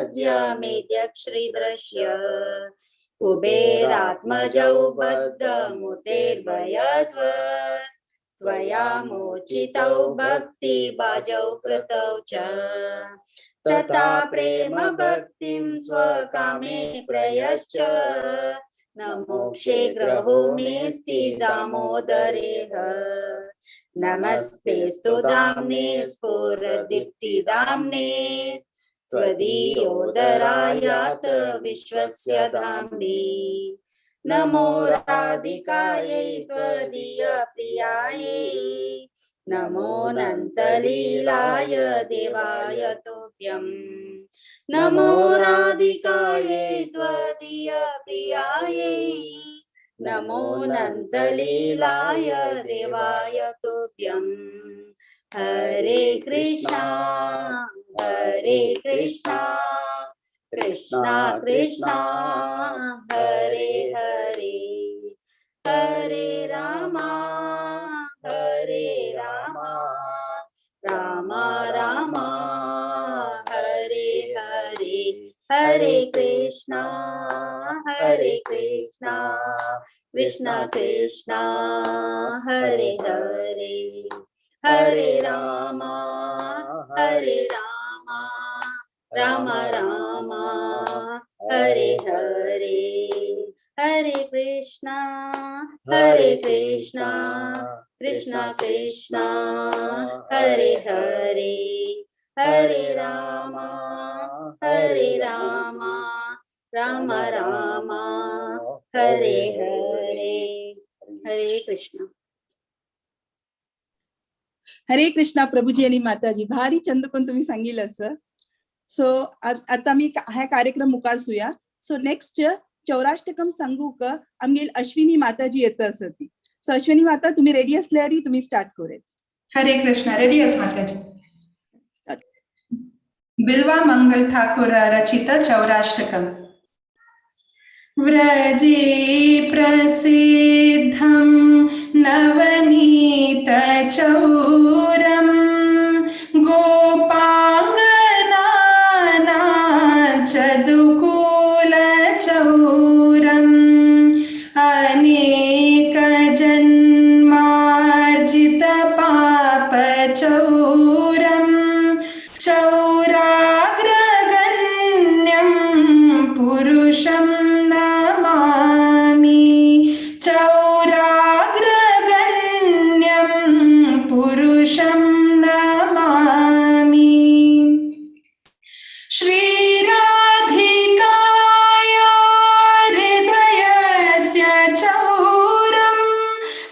राज्यमेद्यक्ष्रीदृश्य कुबेरात्मजौ बद्धमुतेर्भयद्वत् त्वया मोचितौ भक्तिबाजौ कृतौ च तथा प्रेम भक्तिं स्वकामे प्रयश्च न मोक्षे ग्रहो मेऽस्ति दामोदरेह। नमस्तेऽस्तु दाम्ने स्फुरदीप्तिदाम्ने त्वदीयोदरायात विश्वस्य धाम्नि। नमो राधिकायै त्वदीयप्रियायै नमोऽनन्तलीलाय देवाय तुभ्यम्। नमो राधिकायै त्वदीयप्रियायै नमोऽनन्तलीलाय देवाय तुभ्यम्। हरे कृष्णा हरे कृष्णा कृष्णा कृष्णा हरे हरे हरे रामा हरे रामा रामा रामा हरे हरे हरे कृष्णा हरे कृष्णा कृष्णा कृष्णा हरे हरे हरे रामा हरे रामा राम रामा हरे हरे हरे कृष्णा हरे कृष्णा कृष्णा कृष्णा हरे हरे हरे रामा हरे रामा राम रामा हरे हरे हरे कृष्णा। हरे कृष्णा प्रभुजी आणि माताजी, भारी चंद पण तुम्ही सांगितलं असं। सो आता मी हा कार्यक्रम मुकारसूया। सो नेक्स्ट चौराष्टकम सांगूक आमगेल अश्विनी माताजी येत असती। सो अश्विनी माता तुम्ही रेडी असल्यारी तुम्ही स्टार्ट करूयात। हरे कृष्णा, रेडी अस माताजी। बिल्वा मंगल ठाकुर रचित चौराष्टकम। व्रजे प्रसिद्धं नवनीत चौरम गोपांगना चदुकूल चौरम अनेक जन्मार्जित पाप चौरम चौराग्रगण्यं पुरुषं नमामि चौराग्रगण्यं पुरुषं नमामि। श्रीराधिकाया हृदयस्य चौरं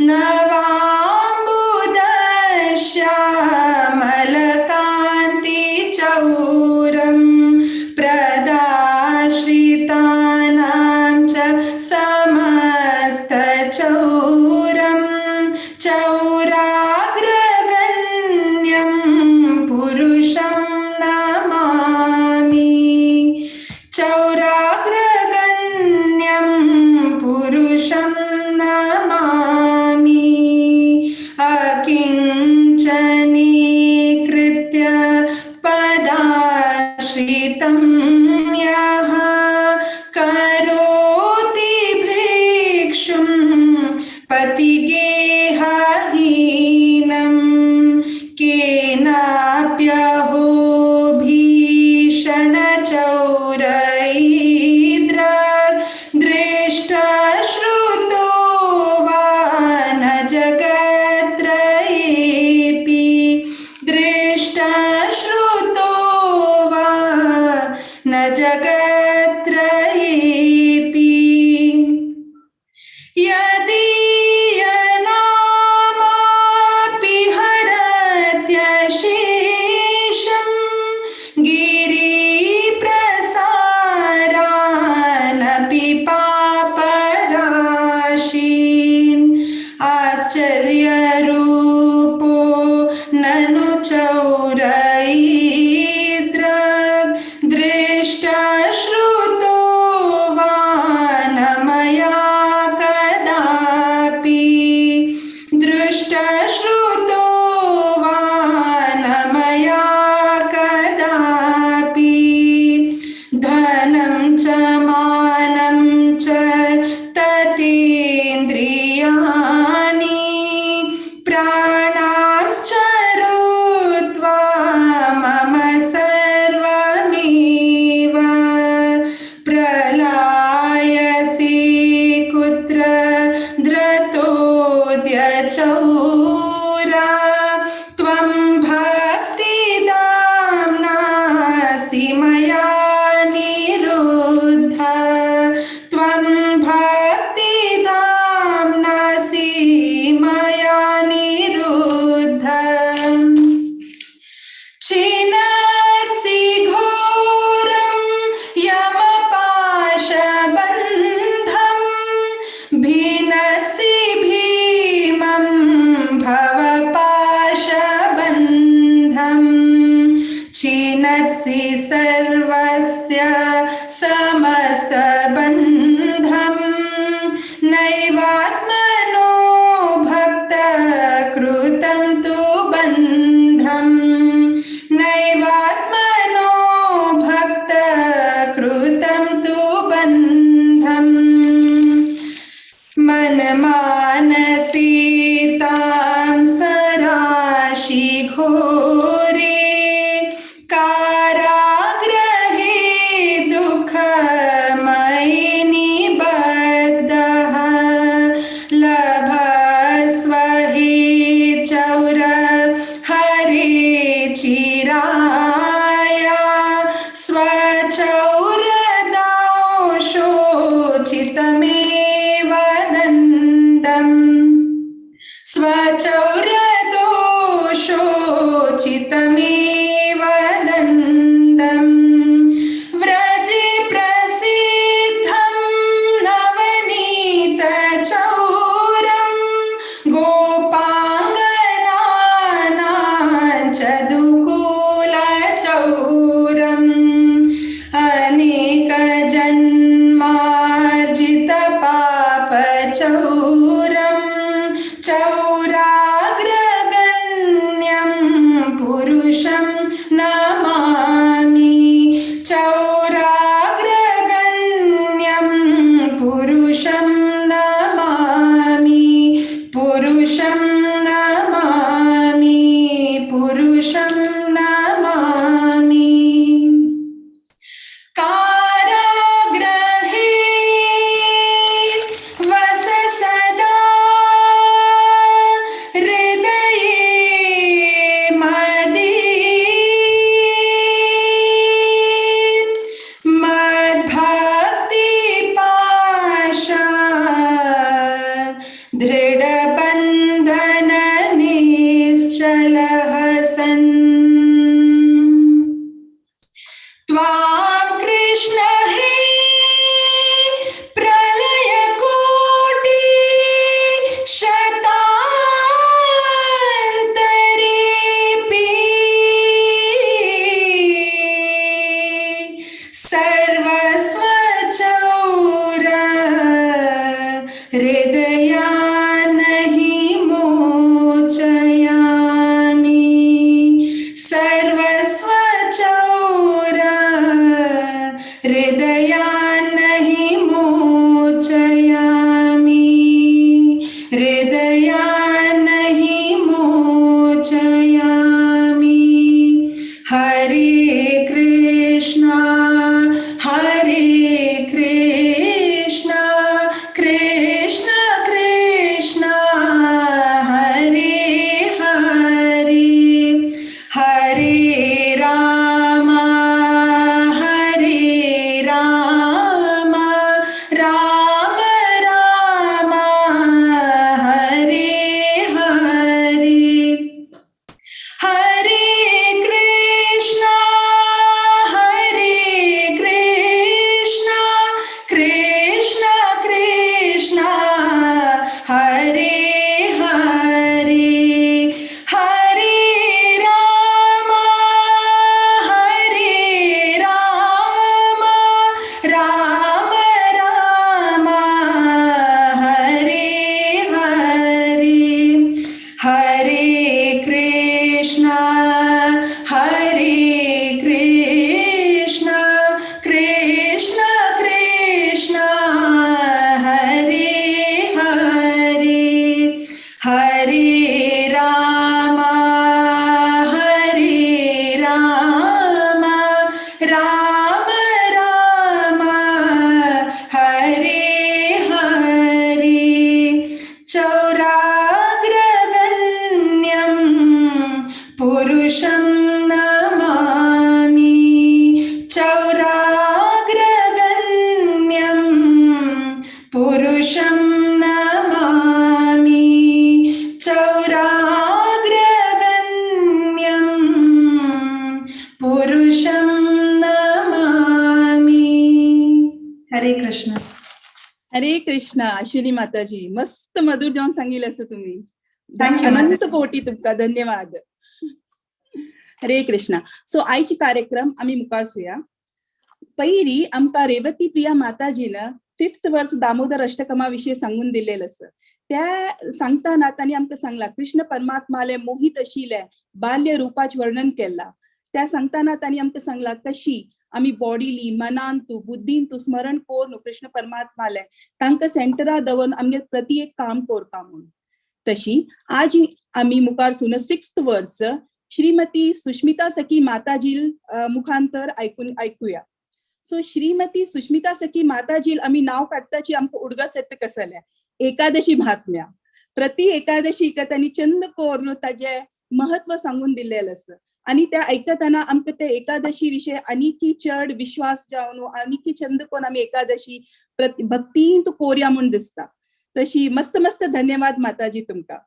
नवाम्बुदश्यामलकान्ति चौरं प्रदाश्रितानां च समस्तचौरं चौराग्रगण्यं पुरुषं नमामि चौराग्रगण्यं पुरुषं नमामि। अकिञ्चनीकृत्य पदाश्रितं यः करोति भिक्षुं पतिगेहहीनं केनाप्यहो भीषणचौरैद्रग् दृष्टश्रुतो वा न जगत्त्रयेऽपि दृष्टश्रुतो वा न जगत्त्रयेऽपि। यदीयनामापि हरत्यशेषं गिरिप्रसारानपि पापराशीन् आश्चर्यरूपो ननु चौरैद्रग् दृष्टश्रुतो स्वचौर्यदोषोचितमेव दण्डम् स्वचौर्यदोषोचितमेव दण्डम् व्रजे प्रसिद्धं नवनीतचौरं गोपाङ्गनानां च दुकूलचौरम् अनेकजन्मार्जितपापचौरं चौराग्रगण्यं पुरुषं नमामि चौराग्रगण्यं पुरुषं नमामि पुरुषं नमामि पुरुषं नमामि। कारागृहे वस सदा हृदये मदीये मद्भक्तिपाशा दृढबन्धन निश्चलः सन् त्वां कृष्ण हे प्रलयकोटि शतान्तरेऽपि सर्वस्वचौर हृदया नहि मोचयामि सर्वस्वचौर हृदया नहि मोचयामि हृदया नहि मोचयामि। हरे कृष्णा हरे कृष्णा कृष्ण कृष्ण हरे हरे हरे राम हरे राम राम राम हरे हरे हरे कृष्णा हरे कृष्णा कृष्ण कृष्ण हरे हरे हरे राम हरे राम राम राम हरे हरे हरे कृष्णा हरे कृष्णा कृष्ण कृष्ण हरे हरे हरे राम हरे राम राम राम हरे हरे। चौराग्रगण्यं पुरुषं नमामि चौराग्रगण्यं पुरुषं नमामि चौराग्रगण्यं पुरुषं नमामि। हरे कृष्ण। हरे कृष्ण अश्विनी माताजी, मस्त मधुर जावन सांगितलं असं तुम्ही. Thank you. अनंत कोटी तुमका धन्यवाद. हरे कृष्णा. सो आयची कार्यक्रम आम्ही मुखार पहिली आमकां रेवती प्रिया माताजीनं फिफ्थ वर्स दामोदर अष्टकमा विषयी सांगून दिलेलं असं. त्या सांगताना तांणी आमकां सांगला कृष्ण परमात्माले मोहित आशिल्ले बाल्य रुपाच वर्णन केला. त्या सांगताना तांणी आमकां सांगला कशी आमी बॉडीली मनान तूं बुद्धीन तूं स्मरण करून कृष्ण परमात्माले तांकां सेंटरा दवरून आमगे प्रति एक काम करता म्हणून. तशी आज आमी मुखार सून सिक्स्थ वर्स श्रीमती सुष्मिता सखी माताजी मुखांतर ऐकून ऐकूया. सो श्रीमती सुष्मिता सखी माताजी आमी नाव काडटाची आमकां उडगास येता कसले एकादशी महात्म्या प्रति एकादशी त्यांनी चंद कोरून ताजे महत्व सांगून दिलेलं आसा. आणि त्या ऐकताना आमकां ते एकादशी विशय आनीकी चड विश्वास जावन आनीकी चंद कोण आमी एकादशी भक्तीन तूं कोरया म्हूण दिसता. तशी मस्त मस्त धन्यवाद माताजी तुमकां.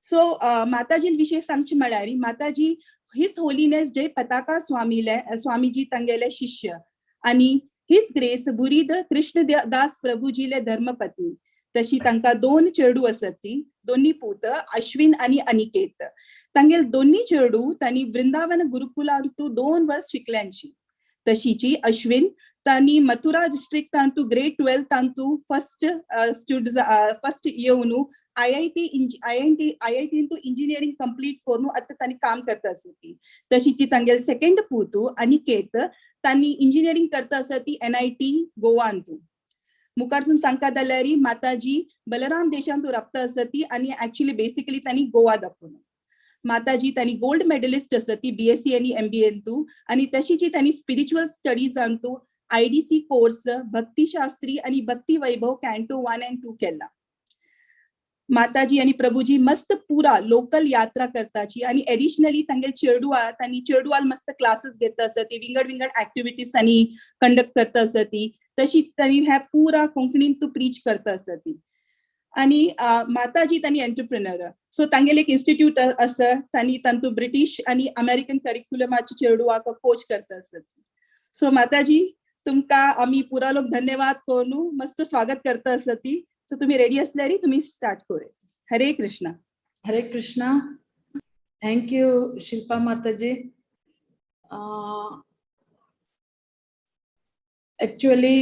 सो माताजी विशय सांगचे म्हळ्यार, माताजी his holiness जय पताका स्वामीले स्वामीजी तांगेले शिष्य आणि his grace बुरीद कृष्ण दास प्रभुजीले धर्मपत्नी. तशी तांकां दोन चेडू आसत, ती दोन्ही पूत अश्विन आणि अनिकेत. तांगेल दोन्ही चेडू तांणी वृंदावन गुरुकुलांतू 2 वर्स शिकल्यांची. तशीची अश्विन तांणी मथुरा डिस्ट्रिक्टांतू ग्रेड 12 तांतू फर्स्ट स्टुडंट फर्स्ट येवन आयआयटी इंजिनियरिंग कंप्लीट करून आता तांणी काम करता आसा ती. तशीची तांगेल सेकंड पूतू अनिकेत तांणी इंजिनियरिंग करता आसा ती एनआयटी गोवांतू. मुखारसून सांगता जाल्यार, माताजी बलराम देशांत राबता आसा ती आणि ऍक्च्युली बेसिकली तांणी गोवा दाखवून. माताजी तांणी गोल्ड मेडलिस्ट आसा ती बीएससी आणि एमबीए तू आणि तशीची तांणी स्पिरिच्युअल स्टडीजांतू आयडीसी कोर्स, भक्तिशास्त्री आणि भक्ती वैभव कॅन्टो 1 अँड 2 केला. माताजी आणि प्रभूजी मस्त पुरा लोकल यात्रा करताची आणि एडिशनली तांगेल चेडवा तांणी चेडवाल मस्त क्लासेस घेता आसत ती, विंगड विंगड ऍक्टिव्हिटीज तांणी कंडक्ट करता आसत ती. तशी तांणी ह्या पुरा कोंकणीन तू प्रीच करता आसत ती. आणि माताजी तांणी एंटरप्रिनर, सो तांगेले एक इन्स्टिट्यूट आसा. तांणी तांतू ब्रिटीश आणि अमेरिकन करिक्युलमाची चेडवाक कोच करता आसत. सो माताजी, तुमकां आमी पुरा लोक धन्यवाद करून मस्त स्वागत करता आसत ती. सो तुम्ही रेडी असल्यारी तुम्ही स्टार्ट करूया. Hare Krishna. Hare Krishna. Thank you Shilpa Mataji. Actually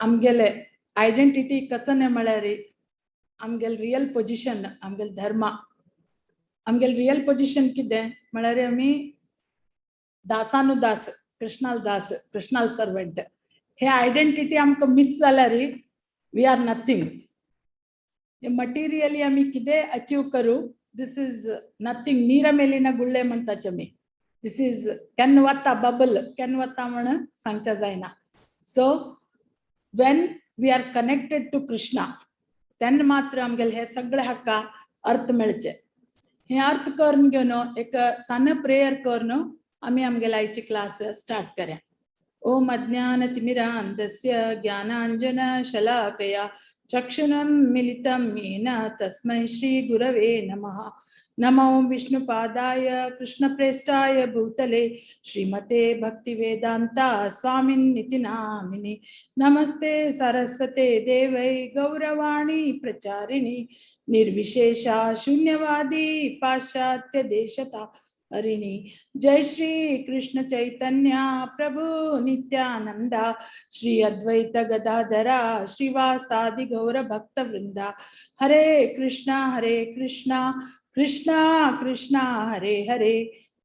आमगेले आयडेंटिटी कसने म्हळ्यार आमगेले रियल पोजिशन, आमगेले धर्म, आमगेले रियल पोजिशन कितें म्हळ्यार आमी दासानुदास, कृष्णाल दास, कृष्णाल सर्वंट. हे आयडेंटिटी आमकां मिस जाल्यार we are nothing. Hey materially आमी कितें अचीव करूं, this is nothing. नीरा मेलिना गुಳ್ಳೆ म्हणटाचे आमी. This is केन्ना वता बबल, केन्ना वता म्हण सांगच्या जायना. So when we are connected to Krishna, तेन्ना मात्र आमगेले हे सगळे हाका अर्थ मेळचे. हे अर्थ करून घेवन एक सान प्रेयर करून आमी आमगेले आयची क्लास स्टार्ट करया. ओम अज्ञानतिमिरान्धस्य ज्ञानाञ्जन शलाकया चक्षुरुन्मीलितं येन तस्मै श्रीगुरवे नमः. नमो विष्णुपादाय कृष्णप्रेष्ठाय भूतले श्रीमते भक्तिवेदान्ता स्वामिन्निति नामिने. नमस्ते सरस्वते देवै गौरवाणी प्रचारिणि निर्विशेषा शून्यवादी पाश्चात्य देशतारिणि. जय श्री कृष्ण चैतन्य प्रभु नित्यानंदा श्री अद्वैत गदाधरा श्रीवासादि गौर भक्त वृंदा. हरे कृष्णा हरे कृष्णा कृष्णा कृष्णा हरे हरे,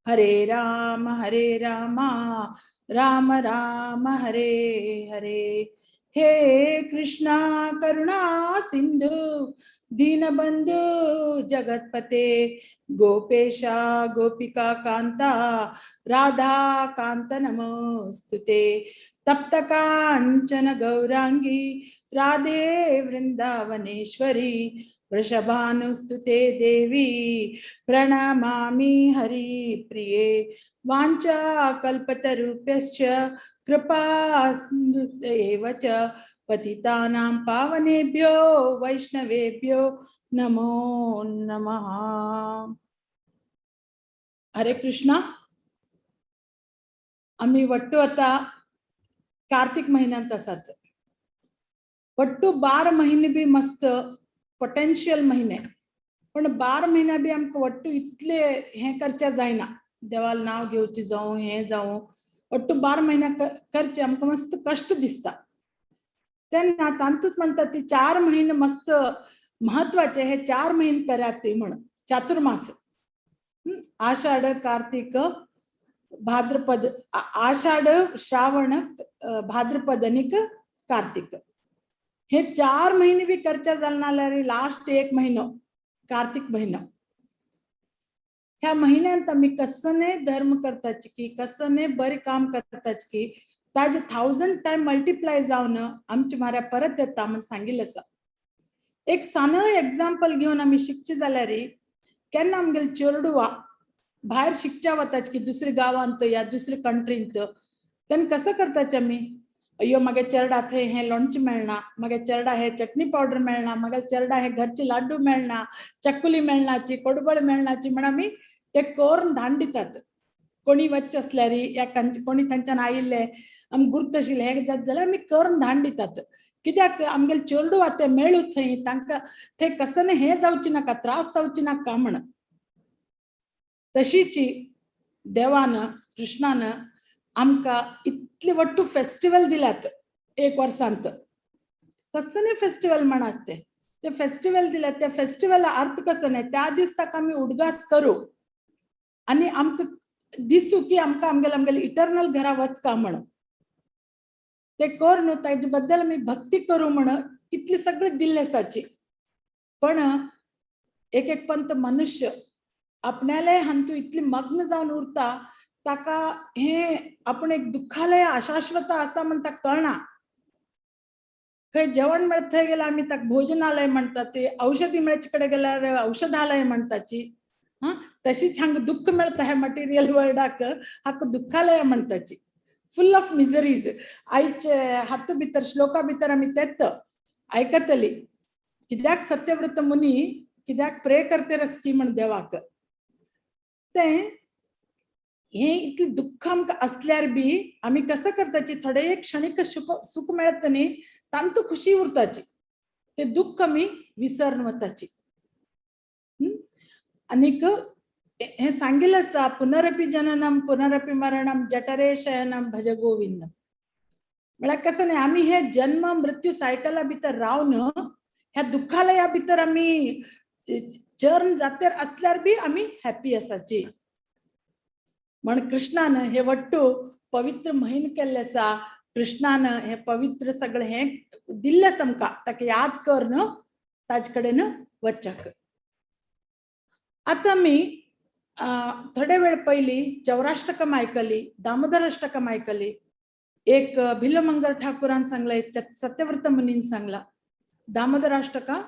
हरे राम हरे रामा राम राम हरे हरे. हे कृष्णा करुणा सिंधु दीनबंधु जगतपते गोपेशा गोपिका कांता राधा कांत नमोस्तुते. तप्त कांचन गौरांगी राधे वृंदावनेश्वरी वृषभानुस्तुते देवी प्रणमामि हरिप्रिये. वाञ्छा कल्पतरुभ्यश्च कृपा सिन्धुभ्य एव च पतितानां पावनेभ्यो वैष्णवेभ्यो नमो नमः. हरे कृष्णा. आमी वट्टू आतां कार्तीक म्हयन्यांत आसात. वट्टू 12 म्हयने बी मस्त पोटेन्शियल म्हयने, पण 12 म्हयन्या बी आमकां वट्टू इतले हें करचें जायना. देवाल नांव घेवचें जावं, हें जावं, वट्टू 12 म्हयन्या करचें आमकां मस्त कश्ट दिसता. तेन्ना तांतूत म्हणटा ती 4 म्हयने मस्त महत्वाचे. हे 4 म्हयने करात ती म्हण चातुर्मास. आषाढ, कार्तीक, भाद्रपद, आषाढ, श्रावण, भाद्रपद आनीक कार्तीक. हे 4 महिने बी करचे जालें ना जाल्यार लास्ट एक म्हयनो, कार्तीक म्हयनो, ह्या म्हयन्यांत आमी कसने धर्म करताची की कसने बरें काम करताची की ताजे 1000 टायम मल्टिप्लाय जावन आमचे म्हाऱ्या परत येता म्हण सांगिल्लें आसा. एक सान एग्जाम्पल घेवन आमी शिकचे जाल्यार, केन्ना आमगेले चेडवा भायर शिकच्या वताच की दुसऱ्या गांवांत या दुसऱ्या कंट्रींत, तेन्ना कसं करताचे आमी? अय्यो, मागे चेरडा थंय हें लोणचें मेळना, मागे चेरडा हे चटणी पावडर मेळना, मागे चेरडा हे घरचे लाड्डू मेळना, चकुली मेळनाची, कोडबळ मेळनाची म्हण आमी ते करून धाड दितात. कोणी वच्चे आसल्यार या कोणी थंयच्यान आयिल्ले आमी गुर्त आशिल्ले हें जात जाल्यार आमी करून धाड दितात. कित्याक? आमगेले चेरडूं आतां मेळू थंय, तांकां थंय कसं हें जावचें नाका, त्रास जावचे नाका म्हण. तशीची देवान, कृष्णान आमकां इतले वट्टू फेस्टिवल दिल्यात एक वर्सांत. कसं फेस्टिवल म्हणात ते, ते फेस्टिवल दिल्यात. त्या फेस्टिवला अर्थ कसो न्ही, त्या दीस ताका आमी उडगास करू आनी आमकां दिसू की आमकां आमगेले आमगेले इटर्नल घरा वचका म्हण. ते कर न्हू, ताजे बद्दल आमी भक्ती करू म्हण इतली सगळी दिल्ले आसाची. पण एक एक पंत मनुष्य आपणाले हांतू इतली मग्न जावन उरता, ताका हे आपण एक दुःखालय अशाश्वत आसा म्हण ताका कळना. खंय जेवण मेळत थंय गेल्यार आमी ताका भोजनालय म्हणटात, ते औषधी मेळचे कडेन गेल्यार औषधालय म्हणटाची. हा, तशीच हांगा दुःख मेळता ह्या मटेरियल वर्ल्डाक, हाका दुःखालय म्हणटाची, फुल ऑफ मिजरीज. आयचे हातू भितर, श्लोका भितर आमी तेत आयकतली. कित्याक सत्यव्रत मुनी कित्याक प्रे करते रसकी म्हण देवाक, तें हे इतलें दुःख आमकां आसल्यार बी आमी कसं करताची, थोडे एक क्षणीक सुख सुख मेळत न्ही, तांतू खुशी उरताची, ते दुःख आमी विसरून वताची. आनीक हें सांगिल्लें आसा, पुनरपी जननम पुनरपी मरणम जठरे शयनम भज गोविंदम. म्हळ्यार कसं न्ही, आमी हे जन्म मृत्यू सायकला भितर रावन ह्या दुःखालया भितर आमी जर्न जातेर असल्यार बी आमी हॅपी आसाची. म्हण कृष्णान हे वट्टू पवित्र म्हयन केल्ले आसा. कृष्णान हे पवित्र सगळें हें दिल्लें आसा आमकां, ताका याद कर ताजे कडेन वच्चाक. आतां आमी थोडे वेळ पयलीं चौराष्टकम आयकली, दामोदर अष्टकम आयकली. एक भिल्लमंगर ठाकूरान सांगला, एक सत्यव्रत मुनीन सांगला. दामोदर अष्टका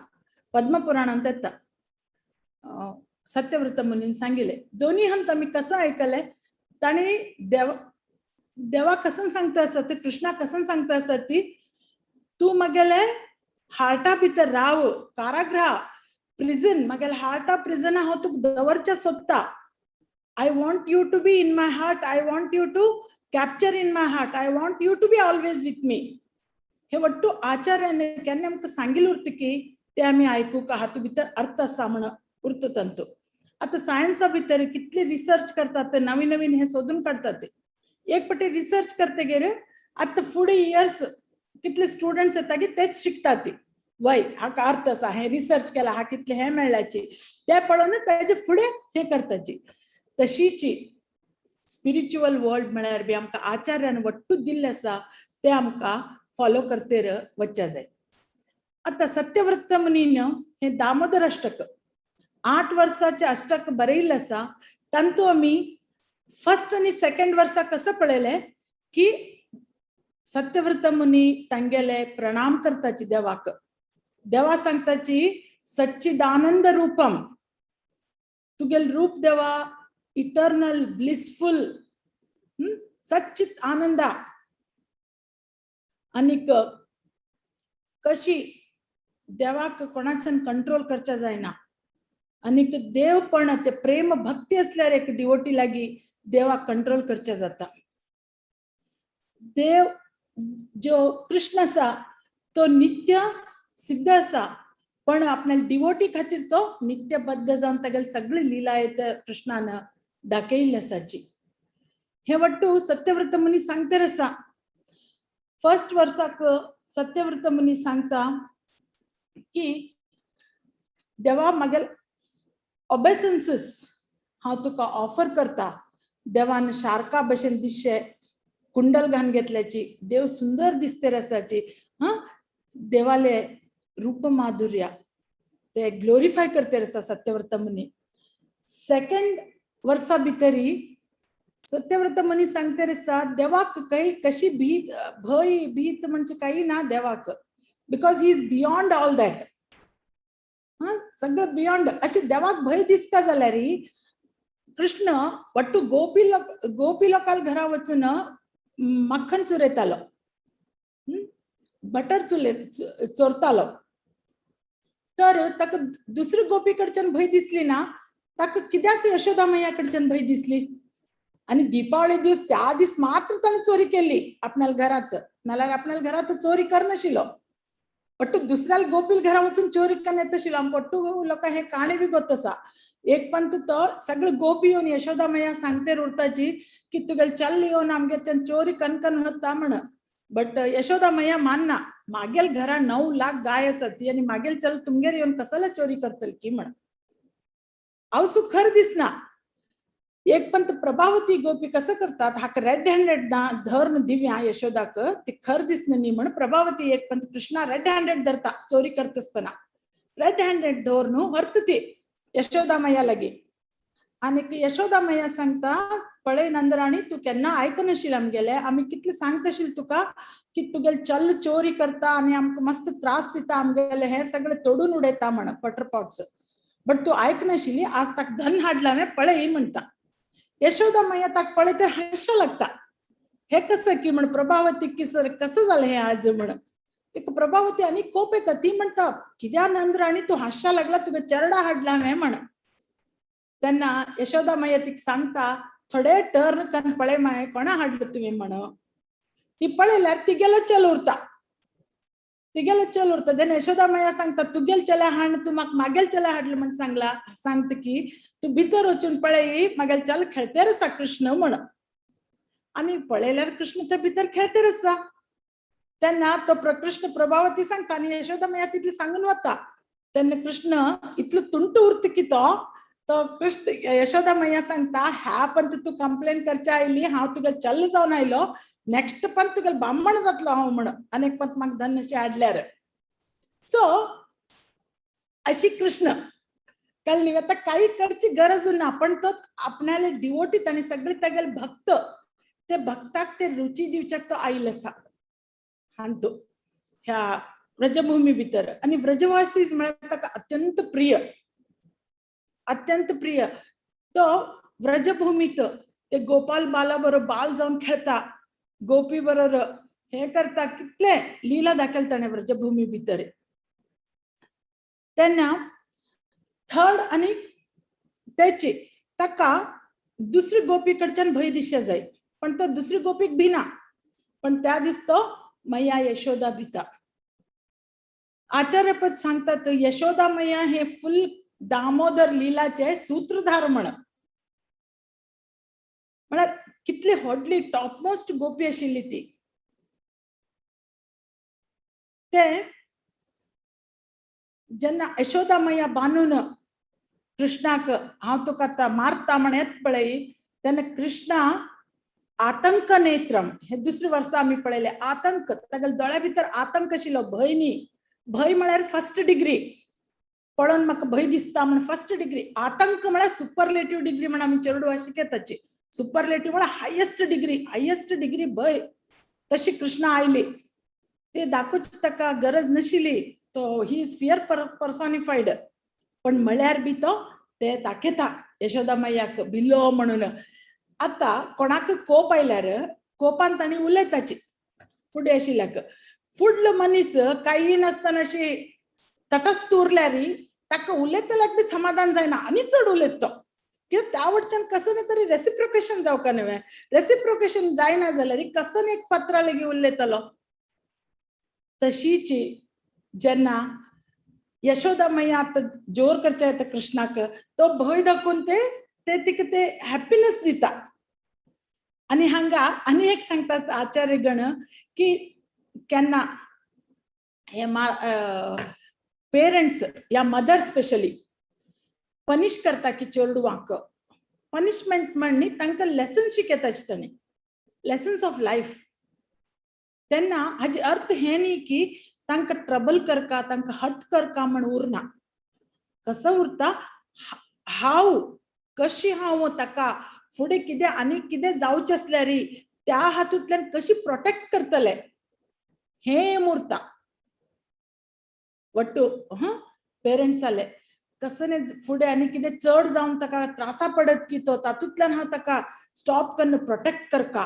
पद्मपुराणांत येता. सत्यव्रत मुनीन सांगिले. दोन्ही हंत आमी कसं आयकले? ताणी देव देवा कसं सांगता आसा ते, कृष्णा कसं सांगता आसा ती, तूं म्हगेले हार्टा भितर राव, कारागृह, प्रिझन, म्हगेले हार्टा प्रिझन हांव तुका दवरच्या सोदता. I want you to be in my heart, I want you to capture in my heart, I want you to be always with me. हे वट्टू आचार्याने केन्ना आमकां सांगिल्लें उरता की ते आमी आयकूंक हातूंत भितर अर्थ आसा म्हण उरता तांतू. आतां सायन्सा भितर कितले रिसर्च करतात ते, नवीन नवीन हे सोदून काडतात ते. एक पटी रिसर्च करतगीर आतां फुडें इयर्स कितले स्टुडंट्स येता की तेच शिकतात ती, वय हाका अर्थ आसा, हें रिसर्च केला, हा कितले हें मेळ्ळ्याची, ते पळोवन ताजे फुडें हें करताची. तशीची स्पिरिच्युअल वर्ल्ड म्हळ्यार बी आमकां आचार्यान वट्टू दिल्लें आसा, ते आमकां फॉलो करतेर वच्च्या जाय. आतां सत्यव्रत मुनीन हे दामोदर अष्टक 8 वर्साचे अष्टक बरयिल्लें आसा. तांतू आमी फर्स्ट आनी सेकंड वर्सा कसं पळयलें की सत्यव्रत मुनी तांगेले प्रणाम करताची देवाक. देवा सांगताची, सच्चिदानंद रूपम, तुगेल रूप देवा इटर्नल ब्लिसफुल, सच्चित आनंदा. आनीक कशी देवाक कोणाच्यान कंट्रोल करच्या जायना. आनीक देव पण ते प्रेम भक्ती असल्यार एक डिवोटी लागी देवाक कंट्रोल करच्या जाता. देव जो कृष्ण आसा तो नित्य सिद्ध आसा, पण आपल्या डिवोटी खातीर तो नित्यबद्ध जावन तागेली सगळी लिला येत कृष्णान दाखयल्ली आसाची. हे वट्टू सत्यव्रत मुनी सांगतर आसा. फर्स्ट वर्साक सत्यव्रत मुनी सांगता की देवा, म्हागेले ओबेसन्सीस हांव तुका ऑफर करता. देवान शार्का भशेन दिसचे कुंडल घालून घेतल्याची, देव सुंदर दिसते आसाची. हा, देवाले रूप माधुर्य ते ग्लोरिफाय करते आसा सत्यव्रत मुनी. सेकंड वर्सा भितरी सत्यव्रत मुनी सांगते आसा, देवाक काही कशी भीत, भय भीत म्हणजे काही ना देवाक, because he is beyond all that. हा, सगळं बियॉन्ड. अशी देवाक भंय दिसता जाल्यार कृष्ण वट्टू गोपी लोक गोपी लोकाल घरा वचून मक्खन चुरयतालो, बटर चुले चोरतालो. तर ताका दुसरी गोपी कडच्यान भंय दिसली ना, ताका कित्याक यशोदा मैया कडच्यान भंय दिसली? आणि दीपावली दिवस त्या दीस मात्र ताणें चोरी केली आपणाल्या घरात, नाल्यार आपणाल्या घरात चोरी करनाशिल्लो. पट्टू दुसऱ्याला गोपील घरा वचून चोरी करून येताशिल्लो. आमकां पट्टू लोकां हे काणी बी गोत आसा. एक पण तो सगळे गोपी येवन यशोदा मैया सांगतेर उरताची की तुगेले चल येवन आमगेरच्यान चोरी कनकन व्हरता म्हण. बट यशोदा मैया मानना, मागेल घरा 9 लाख गाय आसात ती आनी मागेल चल तुमगेर येवन कसला चोरी करतल की म्हण. हांव सु खर दिसना. एक पण प्रभावती गोपी कसं करतात, हाका रेड हँडेड धरून दिव्या यशोदाक, ती खर दिसना न्ही म्हण प्रभावती एक पण कृष्णा रेड हँडेड धरता चोरी करत आसतना. रेड हँडेड धरून व्हरता ती यशोदा मैया लागी. आनी यशोदा मैया सांगता, पळय नंदराणी, तूं केन्ना आयकनाशिल्लें आमगेलें, आमी कितलें सांगताशिल्लें तुका की तुगेले चल चोरी करता आनी आमकां मस्त त्रास दिता, आमगेलें हें सगळें तोडून उडयता म्हण बटर पॉट्स, बट तूं आयकनाशिल्ली, आज ताका धन हाडला हांवें पळय म्हणटा. यशोदा मैया ताका पळय तर हांशा लागता, हे कसं की म्हण प्रभावती किसर कसं जालें हें आज म्हण. तिका प्रभावती आनी कोप येता, ती म्हणटा कित्या नंदराणी तूं हांशा लागला, तुका चेरडा हाडला हांवें म्हण. तेन्ना यशोदा मैया तिका सांगता, थोडे टर्न कन पळय माय कोणा हाडलो तुवें म्हण. ती पळयल्यार तिगेलो चल उरता, तिगेलो चल उरता. तेन्ना यशोदा मैया सांगता, तुगेल चल्या हाड, तूं म्हाका मागेल चल्या हाडलो म्हण सांगला, सांगता की तूं भितर वचून पळय मागेल चल खेळतेर आसा कृष्ण म्हण. आनी पळयल्यार कृष्ण थंय भितर खेळतेर आसा. तेन्ना तो कृष्ण प्रभावती सांगता आनी यशोदा मैया तितली सांगून वता. तेन्ना कृष्ण इतलो तुंट उरता की तो तो कृष्ण यशोदा मैया सांगता, ह्या पण तूं कंप्लेन करच्या आयली, हांव तुगे चल जावन आयलो, नेक्स्ट पण तुगे बामण जातलो हांव म्हण, आनी एक पंत म्हाका धन अशें हाडल्यार. सो अशी कृष्ण कळ्ळी न्ही. आतां काही करची गरज ना, पण तो आपणाले डिवोटी आनी सगळे तागेले भक्त, ते भक्ताक ते रुची दिवच्याक तो आयल आसा हांतू ह्या व्रजभूमी भितर. आनी व्रजवासी म्हळ्यार ताका अत्यंत प्रिय, अत्यंत प्रिय. तो व्रजभूमीत ते गोपाल बाला बरोबर बाल जावन खेळता, गोपी बरोबर हे करता, कितले लीला दाखयला ताणें व्रजभूमी भितर. तेन्ना थर्ड आनी तेची ताका दुसरी गोपी कडच्यान भंय दिशा जाय, पण तो दुसरी गोपीक भिना, पण त्या दीस तो मैया यशोदा भिता. आचार्यपद सांगतात यशोदा मैया हे फुल दामोदर लीलाचे सूत्रधार म्हण. म्हळ्यार कितली व्हडली टॉपमोस्ट गोपी आशिल्ली ती. ते जेन्ना यशोदा मैया बांदून कृष्णाक हांव तुका आतां मारता म्हण येत पळय, तेन्ना कृष्णा आतंक नेत्रम, हे दुसरे वर्सा आमी पळयले आतंक, तागेल्या दोळ्या भितर आतंक आशिल्लो, भंय न्ही. भंय म्हळ्यार फर्स्ट डिग्री, पळोवन म्हाका भंय दिसता म्हण फर्स्ट डिग्री. आतंक म्हळ्यार सुपरलेटीव डिग्री म्हण आमी चेरडुवां शिकयताची. सुपरलेटीव म्हळ्यार हायेस्ट डिग्री, हायेस्ट डिग्री भंय. तशी कृष्णा आयली, ते दाखोवची ताका गरज नाशिल्ली, तो he is fear पर्सॉनिफायड, पण म्हळ्यार बी तो ते दाखयता यशोदा मैयाक भिलो म्हणून. आतां कोणाक कोप आयल्यार कोपान तांणी उलयताची फुडें आशिल्ल्याक, फुडलो मनीस कांय नासतना अशी तटस्थ उरल्यार ताका उलयतल्याक बी समाधान जायना आनी चड उलयत तो, कित्याक त्या वटच्यान कसं न्ही तरी रेसिप्रोकेशन जावका न्हय, रेसिप्रोकेशन जायना जाल्यार कसं एक फातरा लेगीत उलयतलो. तशीची जेन्ना यशोदा मैया आतां जोर करच्या येता कृष्णाक, तो भंय दाखोवन ते ते तिका ते हॅप्पीनेस दिता. आनी हांगा आनी एक सांगता आचार्य गण की केन्ना हे पेरंट्स या मदर स्पेशली पनिश करता की चेडवांक, पनिशमेंट म्हण न्ही, तांकां लेसन शिकयता तांणी, लेसन्स ऑफ लायफ. तेन्ना हाजे अर्थ हे न्ही की तांकां ट्रबल करका, तांकां हट करका म्हण उरना. कसो उरता, हांव कशी हांव ताका फुडें कितें आनी कितें जावचें आसल्यार त्या हातूंतल्यान कशी प्रोटेक्ट करतले हें उरता. वट्टू पेरंट्स जाले कसने फुडें आनी कितें चड जावन ताका त्रासा पडत की तो तातूंतल्यान हांव ताका स्टॉप कन्न प्रोटेक्ट करका,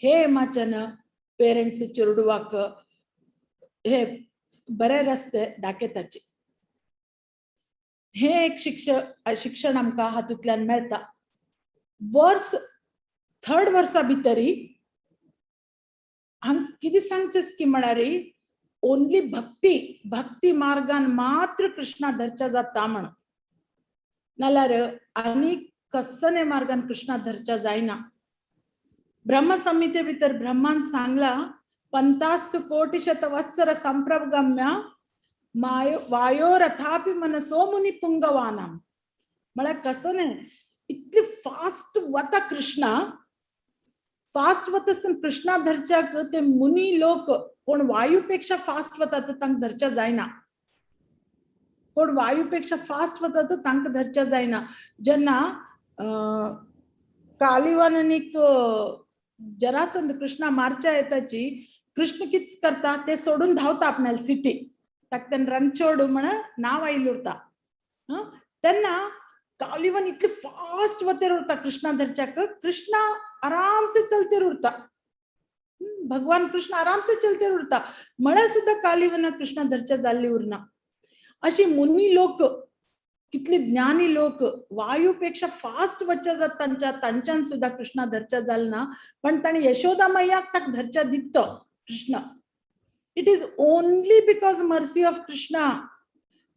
हे एमाच्यान पेरंट्स चेडवाक हे बरे रस्ते दाखयताचे. हे एक शिक्षण आमकां हातूंतल्यान मेळटा. वर्स थर्ड वर्सा भितरी हांग कितें सांगचें की म्हळ्यार ओनली भक्ती, भक्ती मार्गान मात्र कृष्णा धरच्या जाता म्हण, नाल्यार आनी कसने मार्गान कृष्णा धरच्या जायना. ब्रह्मसंहिते भितर ब्रह्मान सांगला, पंतास्तु कोटिशत वत्सर संप्रगम्य मायो वायोरथापि मनसो मुनी पुंगवानाम. म्हळ्यार कसं न्ही इतली फास्ट वता कृष्णा, फास्ट वता आसतना कृष्णा धरच्याक ते मुनी लोक कोण वायूपेक्षा फास्ट वता तर तांकां धरच्या जायना, कोण वायूपेक्षा फास्ट वता तर तांकां धरच्या जायना. जेन्ना कालिवान आनीक जरासंध कृष्णा मारच्या येताची, कृष्ण कितें करता ते सोडून धांवता आपणाली सिटी, ताका तेन्ना रणछोड म्हण नांव आयिल्लें उरता. तेन्ना कालिवन इतले फास्ट वतेर उरता कृष्णा धरच्याक, कृष्णा आराम से चलतेर उरता, भगवान कृष्ण आराम से चलतेर उरता, म्हळ्यार सुद्दां कालिवन कृष्णा धरच्या जाल्ली उरना. अशी मुनी लोक कितले ज्ञानी लोक वायूपेक्षा फास्ट वच्च्या जात तांच्या, तांच्यान सुद्दां कृष्णा धरच्या जाल ना, पण ताणें यशोदा मैयाक ताका धरच्या दित्तो Krishna. It is only because mercy of Krishna.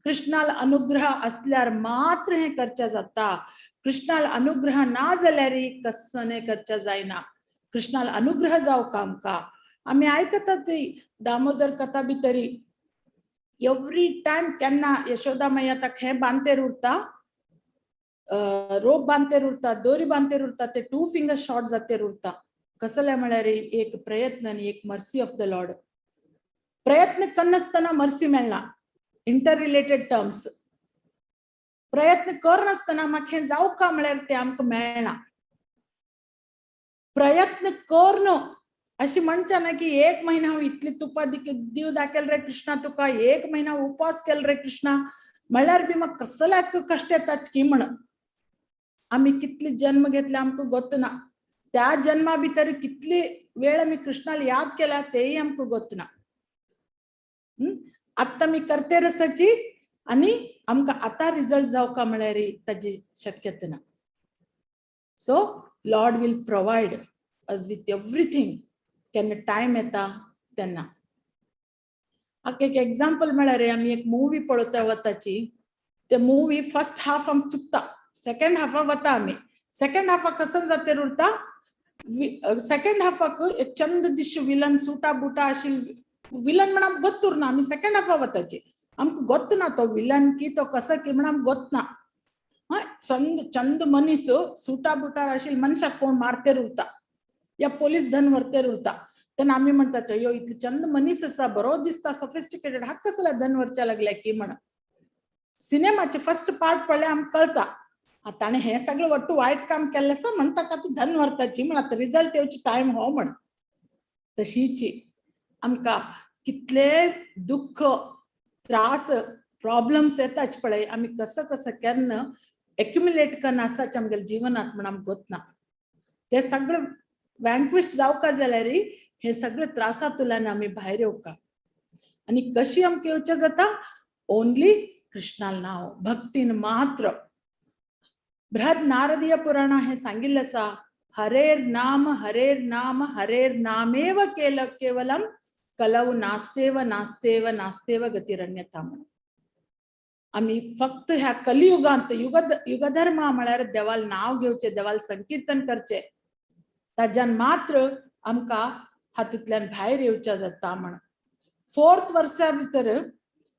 Krishnal अनुग्रह असल्यार मात्र हें करच्या जाता, कृष्णाल अनुग्रह ना जाल्यार कसने करच्या जायना. कृष्णाल अनुग्रह जावका आमकां. आमी आयकतात ती दामोदर कथा भितरी एवरी टायम केन्ना यशोदा मैया ताका हें बांदतेर उरता, रोप बांदतेर उरता, दोरी बांदतेर उरता, ते टू फिंगर शॉर्ट जातेर उरता. कसलें म्हळ्यार एक प्रयत्न आनी एक मर्सी ऑफ the Lord. प्रयत्न करनासतना मर्सी मेळना, इंटर रिलेटेड टर्म्स. प्रयत्न करनासतना म्हाका हें जावका म्हळ्यार तें आमकां मेळना. प्रयत्न कर न्हू अशी म्हणच्या ना की एक महिना हांव इतली तुपा दिव दाखयल रे कृष्णा तुका, एक महिना उपवास केल रे कृष्णा, म्हळ्यार बी म्हाका कसल्याक कश्ट येतात की म्हण. आमी कितले जन्म घेतले आमकां गोत ना, त्या जन्मा भितर कितली वेळ आमी कृष्णाला याद केला तेय आमकां गोत ना. आत्तां आमी करते रसाची आनी आमकां आतां रिजल्ट जावका म्हळ्यार ताजी शक्यता ना. So Lord will provide us with everything केन्ना टायम येता तेन्ना. हाका एक एग्जाम्पल म्हळ्यार आमी एक मुवी पळोवता वताची, ते मुवी फर्स्ट हाफ आमकां चुकता, सेकंड हाफाक वता आमी. सेकंड हाफाक कसं जातेर उरता, सेकंड हाफाक एक चंद दिश्य विलन सुटा बुटा आशिल्ले विलन म्हण आमकां गोत्त उरना. आमी सेकंड हाफाक वताची, आमकां गोत्त ना तो विलन की तो कसो की म्हण आमकां गोत्त ना. चंद चंद मनीस सुटा बुटार आशिल्ले मनशाक कोण मारतेर उरता या पोलीस धन व्हरतेर उरता, तेन्ना आमी म्हणटात अयो इतले चंद मनीस आसा, बरो दिसता, सॉफिस्टिकेटेड, हाका कसल्या धन व्हरच्या लागल्या की म्हण. सिनेमाचे फर्स्ट पार्ट पळयल्यार आमकां कळता ताणें हें सगळें वट्टू वायट काम केल्लें आसा म्हण ताका आतां धन व्हरताची म्हण, आतां रिजल्ट येवची टायम हो म्हण. तशीची आमकां कितले दुख्ख त्रास प्रॉब्लम्स येताच पळय, आमी कसं कसं केन्ना एक्युमुलेट कन्न आसाच आमगेल्या जिवनांत म्हण आमकां गोत ना. ते सगळे वँक्विश जावका जाल्यार हे सगळे त्रासांतल्यान आमी भायर येवका. आनी कशी आमकां येवचें जाता, ओनली कृष्णाल नांव भक्तीन मात्र. बृहद नारदीय पुराणा हे सांगिल्लें आसा, हरेर नाम हरेर नाम हरेर नामेव केल केवलम कलौ नास्तेव नास्तेव नास्तेव गतिरन्यथा म्हणून. आमी फक्त ह्या कलियुगांत युगधर्म म्हळ्यार देवाल नांव घेवचें, देवाल संकीर्तन करचें, ताज्यान मात्र आमकां हातूंतल्यान भायर येवचें जाता म्हण. फोर्थ वर्सा भितर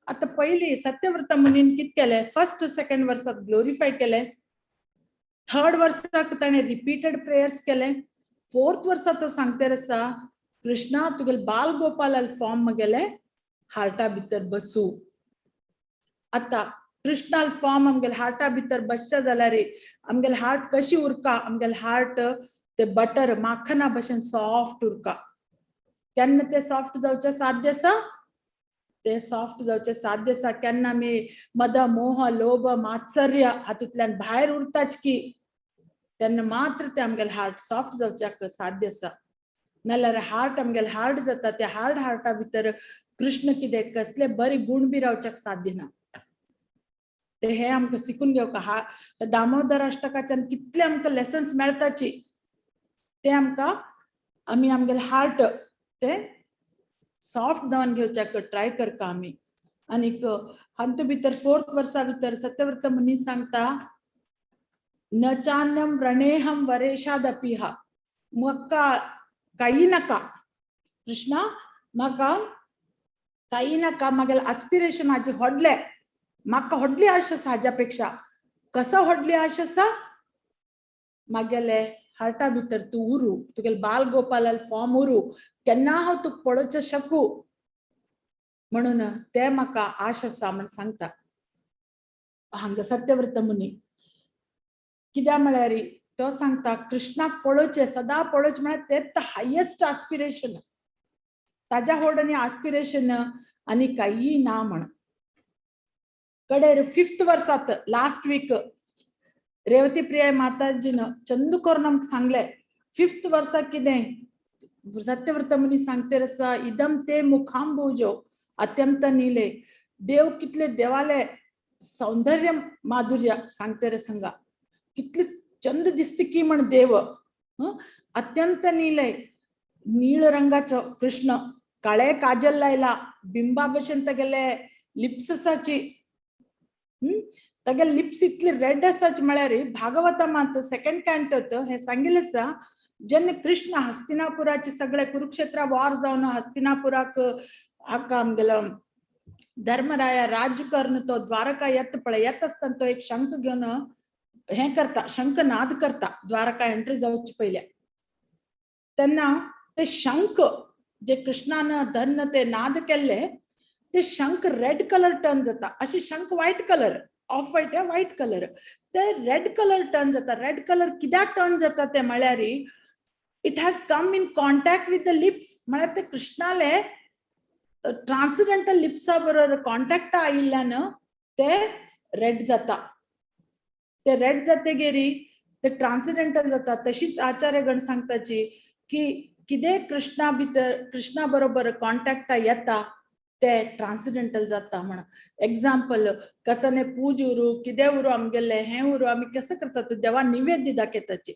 आतां पयलीं सत्यव्रत मुनीन कितें केलें, फर्स्ट सेकंड वर्साक ग्लोरिफाय केलें, थर्ड वर्साक ताणें रिपीटेड प्रेयर्स केले, फोर्थ वर्सा तो सांगतेर आसा कृष्णा तुगेले बाल गोपालाल फॉर्म म्हगेले हार्टा भितर बसूं. आतां कृष्णाल फॉर्म आमगेले हार्टा भितर बसच्या जाल्यार आमगेले हार्ट कशी उरका, आमगेले हार्ट ते बटर माखना भशेन सॉफ्ट उरका. केन्ना ते सॉफ्ट जावचें साध्य आसा? ते सॉफ्ट जावचें साध्य आसा केन्ना आमी मद मोह लोभ मात्सर्य हातूंतल्यान भायर उरताच की तेन्ना मात्र ते आमगेले हार्ट सॉफ्ट जावच्याक साध्य आसा. नाल्यार हार्ट आमगेले हार्ड जाता, त्या हार्ड हार्टा भितर कृष्ण कितें कसले बरे गुण बी रावच्याक साध्य ना. ते हे आमकां शिकून घेवका. हा दामोदर अष्टकाच्यान कितले आमकां लेसन्स मेळटाची ते आमकां आमी आमगेले हार्ट ते सॉफ्ट जावन घेवच्याक ट्राय करता आमी. आनीक हातूंत भितर फोर्थ वर्सा भितर सत्यव्रत मुनी सांगता, न चान्यम व्रणेहम वरेशादपिहा, म्हाका काही नाका कृष्णा, म्हाका काही नाका, म्हागेले आस्पिरेशन हाजे व्हडले, म्हाका व्हडली आश आसा हाज्या पेक्षा. कसो व्हडली आश आसा? म्हागेले हार्टा भितर तूं उरू, तुगेले बाल गोपालाल फॉर्म उरू, केन्ना हांव तुका पळोवचें शकू म्हणून ते म्हाका आश आसा म्हण सांगता हांगा सत्यव्रत मुनी. कित्याक म्हळ्यार तो सांगता कृष्णाक पळोवचें, सदां पळोवचें म्हळ्यार तेच हायेस्ट आस्पिरेशन, ताज्या व्हड आनी आस्पिरेशन आनी कांय ना म्हण. कडेर फिफ्थ वर्सात लास्ट वीक रेवती प्रिया माताजीन चंद करून आमकां सांगलें फिफ्थ वर्साक कितें सत्यव्रत मुनी सांगते आसा, इदम ते मुखांबुजो अत्यंत नीले, देव कितले देवाले सौंदर्य माधुर्य सांगते रे संगा, कितले चंद दिसते की म्हण देव. अत्यंत नीले, नीळ रंगाचो कृष्ण, काळे काजल लायला, बिंबा भशेन तागेले लिप्स आसाची, तागेले लिप्स इतले रेड आसाची म्हळ्यार भागवता मात सेकंड कॅन्टोत हे सांगिल्लें आसा, जेन्ना कृष्ण हस्तिनापुराचे सगळे कुरुक्षेत्रा वॉर जावन हस्तिनापुराक हाका आमगेलो धर्मराया राज्य करून तो द्वारका येता पळय, येता आसतना तो एक शंख घेवन हें करता, शंखनाद करता द्वारका एंट्री जावचे पयले. तेन्ना ते शंख जे कृष्णान धन्न ते नाद केल्ले ते शंख रेड कलर टर्न जाता. अशे शंख व्हायट कलर, ऑफ व्हायट या व्हायट कलर, ते रेड कलर टर्न जाता. रेड कलर कित्याक टर्न जाता ते म्हळ्यार it has come in contact with the lips, म्हळ्यार ते कृष्णाले ट्रान्सडेंटल लिप्सा बरोबर कॉन्टॅक्ट आयिल्ल्यान ते रेड जाता. ते रेड जातगीर ते ट्रान्सडेंटल जाता. तशीच आचार्य गण सांगताची की कितें कृष्णा भितर कृष्णा बरोबर कॉन्टॅक्ट येता ते ट्रान्सडेंटल जाता म्हण. एग्जाम्पल कसने पूज उरू कितें उरू आमगेले हें उरू आमी कसं करतात देवा निवेद्य दाखयताची,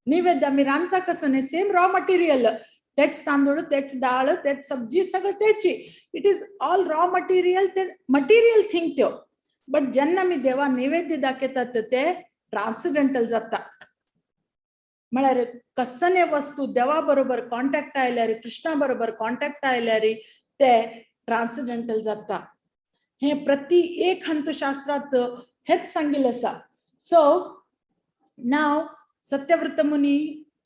निवेद्य आमी रांदता कसं न्ही, सेम रॉ मटेरियल, तेच तांदूळ तेच डाळ तेच सब्जी सगळं तेची, it is all raw material, ते मटेरियल थिंग त्यो. बट जेन्ना आमी देवा नैवेद्य दाखयतात ते ट्रान्सडेंटल जाता. म्हळ्यार कसने वस्तू देवा बरोबर कॉन्टॅक्ट आयल्यार, कृष्णा बरोबर कॉन्टॅक्ट आयल्यार ते ट्रान्सडेंटल जाता. हे प्रति एक हंत शास्त्रात हेच सांगिल्लें आसा. सो नाव सत्यव्रत मुनी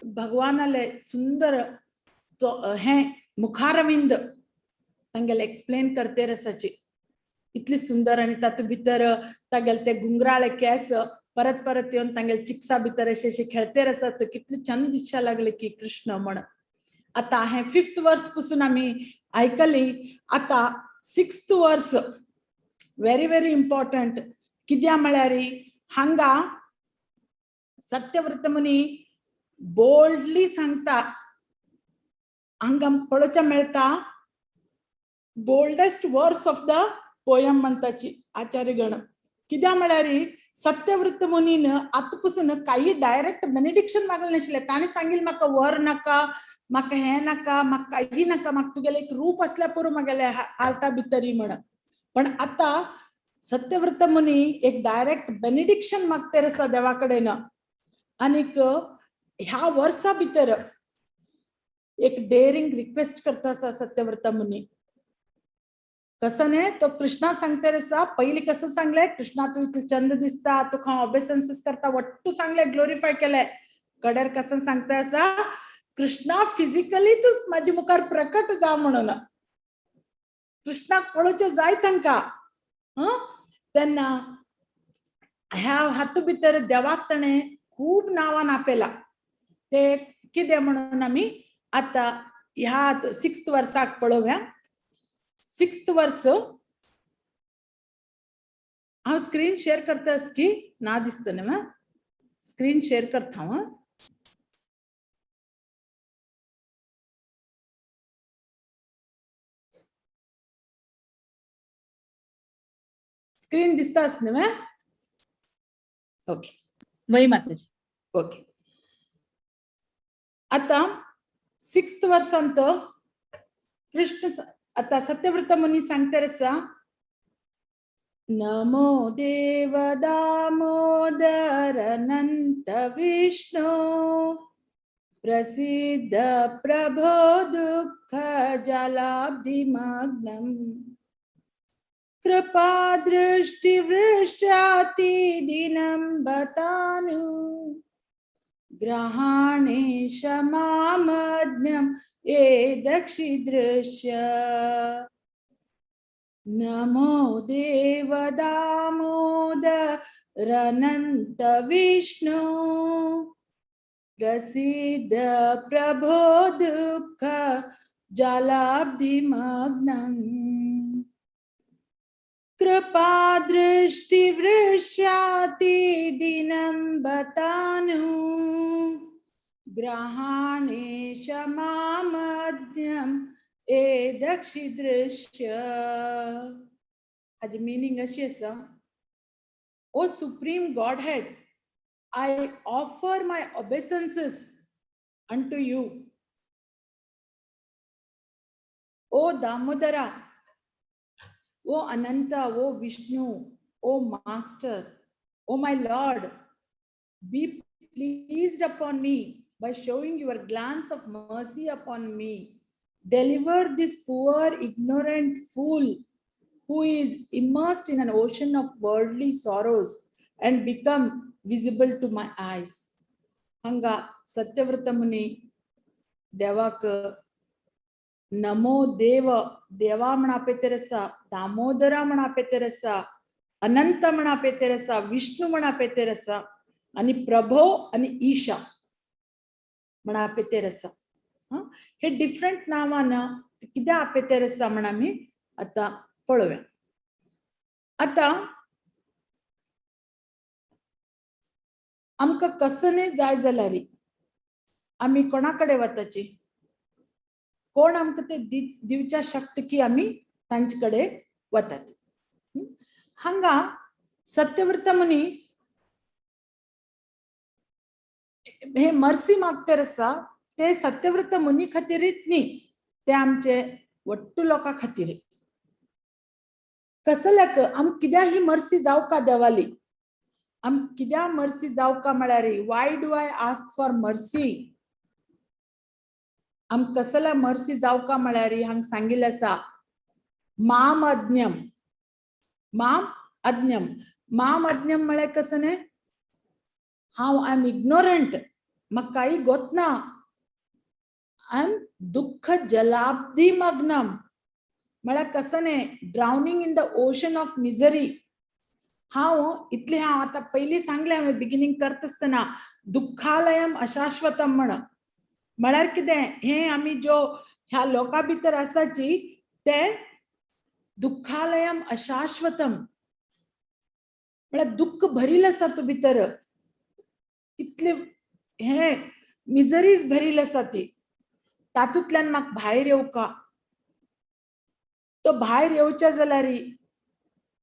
भगवानाले सुंदर तो हे मुखारविंद तांगेले एक्सप्लेन करते रसाची इतली सुंदर, आनी तातूंत भितर तागेले ते गुंगराळे केंस परत परत येवन तांगेले चिक्सा भितर अशे अशे खेळते आसात, कितले चंद दिसच्या लागले की कृष्ण म्हण. आतां हें फिफ्थ वर्स पसून आमी आयकली. आतां sixth verse very very important. कित्याक म्हळ्यार हांगा सत्यव्रत मुनी बोल्डली सांगता, हांगा पळोवच्या मेळटा boldest verse of the poem म्हणताची आचार्यगण. कित्याक म्हळ्यार सत्यव्रत मुनीन आतां पसून काही डायरेक्ट बेनेडिक्शन मागलें नाशिल्लें. ताणें सांगिल्लें म्हाका वर नाका, म्हाका हें नाका, म्हाका काही नाका, म्हाका तुगेलें एक रूप आसल्यार पुरो म्हागेले हार्टा भितरी म्हण. पण आतां सत्यव्रत मुनी एक डायरेक्ट बेनेडिक्शन मागतेर आसा देवा कडेन. आनीक ह्या वर्सा भितर एक डेअरिंग रिक्वेस्ट करता आसा सत्यव्रत मुनी. कसं न्ही तो कृष्णा सांगते आसा, पयलीं कसं सांगलें कृष्णा तूं इतलें चंद दिसता, तुका हांव ऑबेसन्सीस करता, वट्टू सांगलें, ग्लोरिफाय केलें. कडेर कसं सांगता आसा कृष्णा फिजिकली तूं म्हाजे मुखार प्रकट जा म्हणून. कृष्णाक पळोवचें जाय तांकां. तेन्ना ह्या हातूंत भितर देवाक ताणें खूब नांवान आपयला. ते कितें म्हणून आमी आतां ह्या सिक्स्थ वर्साक पळोवया. सिक्स्थ वर्स हांव स्क्रीन शेअर करता की ना दिसता न्ही? स्क्रीन शेअर करता हांव. स्क्रीन दिसता न्ही? ओके. वय माताजी. ओके. आता सिक्स्थ वर्सांत कृष्ण आता सत्यव्रत मुनी सांगता आसा, नमो देव दामोदर अनंत विष्णु प्रसिद्ध प्रभो दुःख जलाब्धिमग्नम कृपा दृष्टि वृष्टाति दिनं बतानु ग्रहाणेश मामज्ञं ये दक्षिदृश्य. नमो देव दामोदर अनंत विष्णु प्रसिद्ध प्रभो दुःख जलाब्धिमग्नम कृपा दृष्टि वृष्याति दिनं बतानु ग्रहाणेश मामद्यं ए दक्षिदृश्य. हाजी मिनींग अशी आसा, O supreme Godhead, I offer my obeisances unto you. O Damodara, O Ananta, O Vishnu, O Master, O my Lord, be pleased upon me by showing your glance of mercy upon me. Deliver this poor, ignorant fool who is immersed in an ocean of worldly sorrows and become visible to my eyes. हंगा सत्यव्रत मुनी देवाक नमो देव देवा म्हण आपयतर आसा, दामोदरा म्हण आपयतर आसा, अनंत म्हण आपयतर आसा, विष्णू म्हण आपयतर आसा आनी प्रभो आनी ईशा म्हण आपयतर आसा. हे डिफरंट नांवान कित्याक आपयतर आसा म्हण आमी आतां पळोवया. आतां आमकां कसलें जाय जाल्यार आमी कोणा कडेन वताची, कोण आमकां ते दिवच्या शक्त की आमी तांचे कडेन वतात. हांगा सत्यव्रत मुनी हे मर्सी मागतर आसा, ते सत्यव्रत मुनी खातीरच न्ही, ते आमचे वट्टू लोकां खातीर. कसल्याक आम कित्याक ही मर्सी जावका देवाली, आम कित्याक मर्सी जावका म्हळ्यार why do I ask for mercy, आम कसल्या मर्सी जावका म्हळ्यार हांगा सांगिल्लें आसा, माम अज्ञम, माम अज्ञम, माम अज्ञम म्हळ्यार कसं न्ही, हांव I am ignorant, म्हाका कांय गोतना, I am दुःख जलाब्धी मग्नम म्हळ्यार कसं न्ही, drowning in the ocean of misery. हांव इतलें हांव आतां पयलीं सांगलें हांवें बिगिनींग करता आसतना, दुःखालयम अशाश्वतम म्हण म्हळ्यार कितें, हें आमी ज्यो ह्या लोकां भितर आसाची ते दुःखालयम अशाश्वतम म्हळ्यार दुःख भरिल्लें आसा तूं भितर, इतले हे मिजरीज भरिल्ली आसा ती, तातूंतल्यान म्हाका भायर येवका. तो भायर येवच्या जाल्यार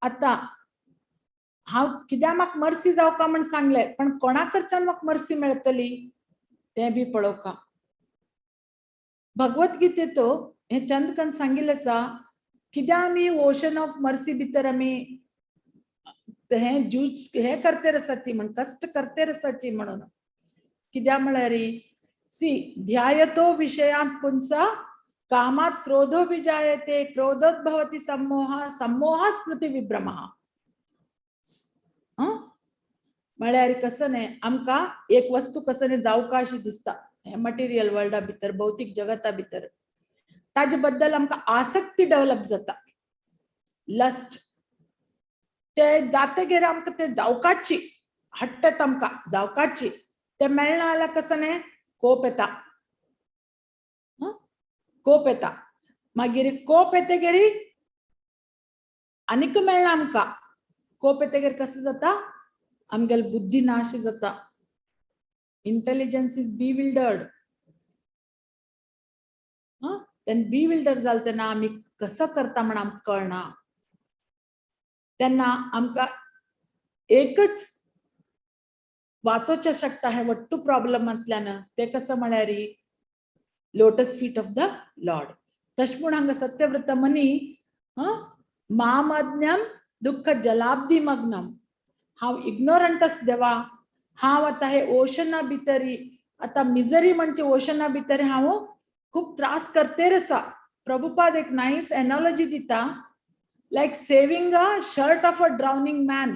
आतां हांव कित्याक म्हाका मर्सी जावका म्हण सांगलें, पण कोणा कडच्यान म्हाका मर्सी मेळटली तें बी पळोवका. भगवद्गीतेतो हें चंदकन सांगिल्लें आसा, कित्याक आमी ओशन ऑफ मर्सी भितर आमी हें झूज हें करतेर आसा ती म्हण, कश्ट करतेर आसाची म्हणून. कित्याक म्हळ्यार सी ध्यायतो विशयांत पुंसा कामात क्रोधो विजायते क्रोधोद्भवति सम्मोह सम्मोह स्मृति विभ्रमः. म्हळ्यार कसं न्ही आमकां एक वस्तू कसं न्ही जावका अशी दिसता हे मटेरियल वर्ल्डा भितर, भौतीक जगता भितर, ताजे बद्दल आमकां आसक्ती डेव्हलप जाता, लस्ट, ते जातगीर आमकां ते जावकाची हट्ट आमकां जावकाची, ते मेळना जाल्यार कसं न्ही कोप येता, कोप येता, मागीर कोप येतगीर आनीक मेळना आमकां. कोप येतगीर कसो जाता, आमगेली बुद्धी नाश जाता, इंटेलिजन्स is बिविल्डर्ड. तेन्ना बिविल्डर जालें तेन्ना आमी कसो करता म्हण आमकां कळना. तेन्ना आमकां एकच वाचोवचें शकता हे वट्टू प्रॉब्लमांतल्यान, तें कसो म्हळ्यार lotus feet of the lord. तशें म्हूण हांगा सत्यव्रत मनी मामज्ञम दुःख जलाब्धी मग्नम, हांव इग्नोरंट आस देवा, हांव आतां हे ओशना भितरी, आतां मिजरी म्हणजे ओशना भितर हांव खूब त्रास करतेर आसा. प्रभुपाद एक नायस एनॉलॉजी दिता, like saving a shirt of a drowning man.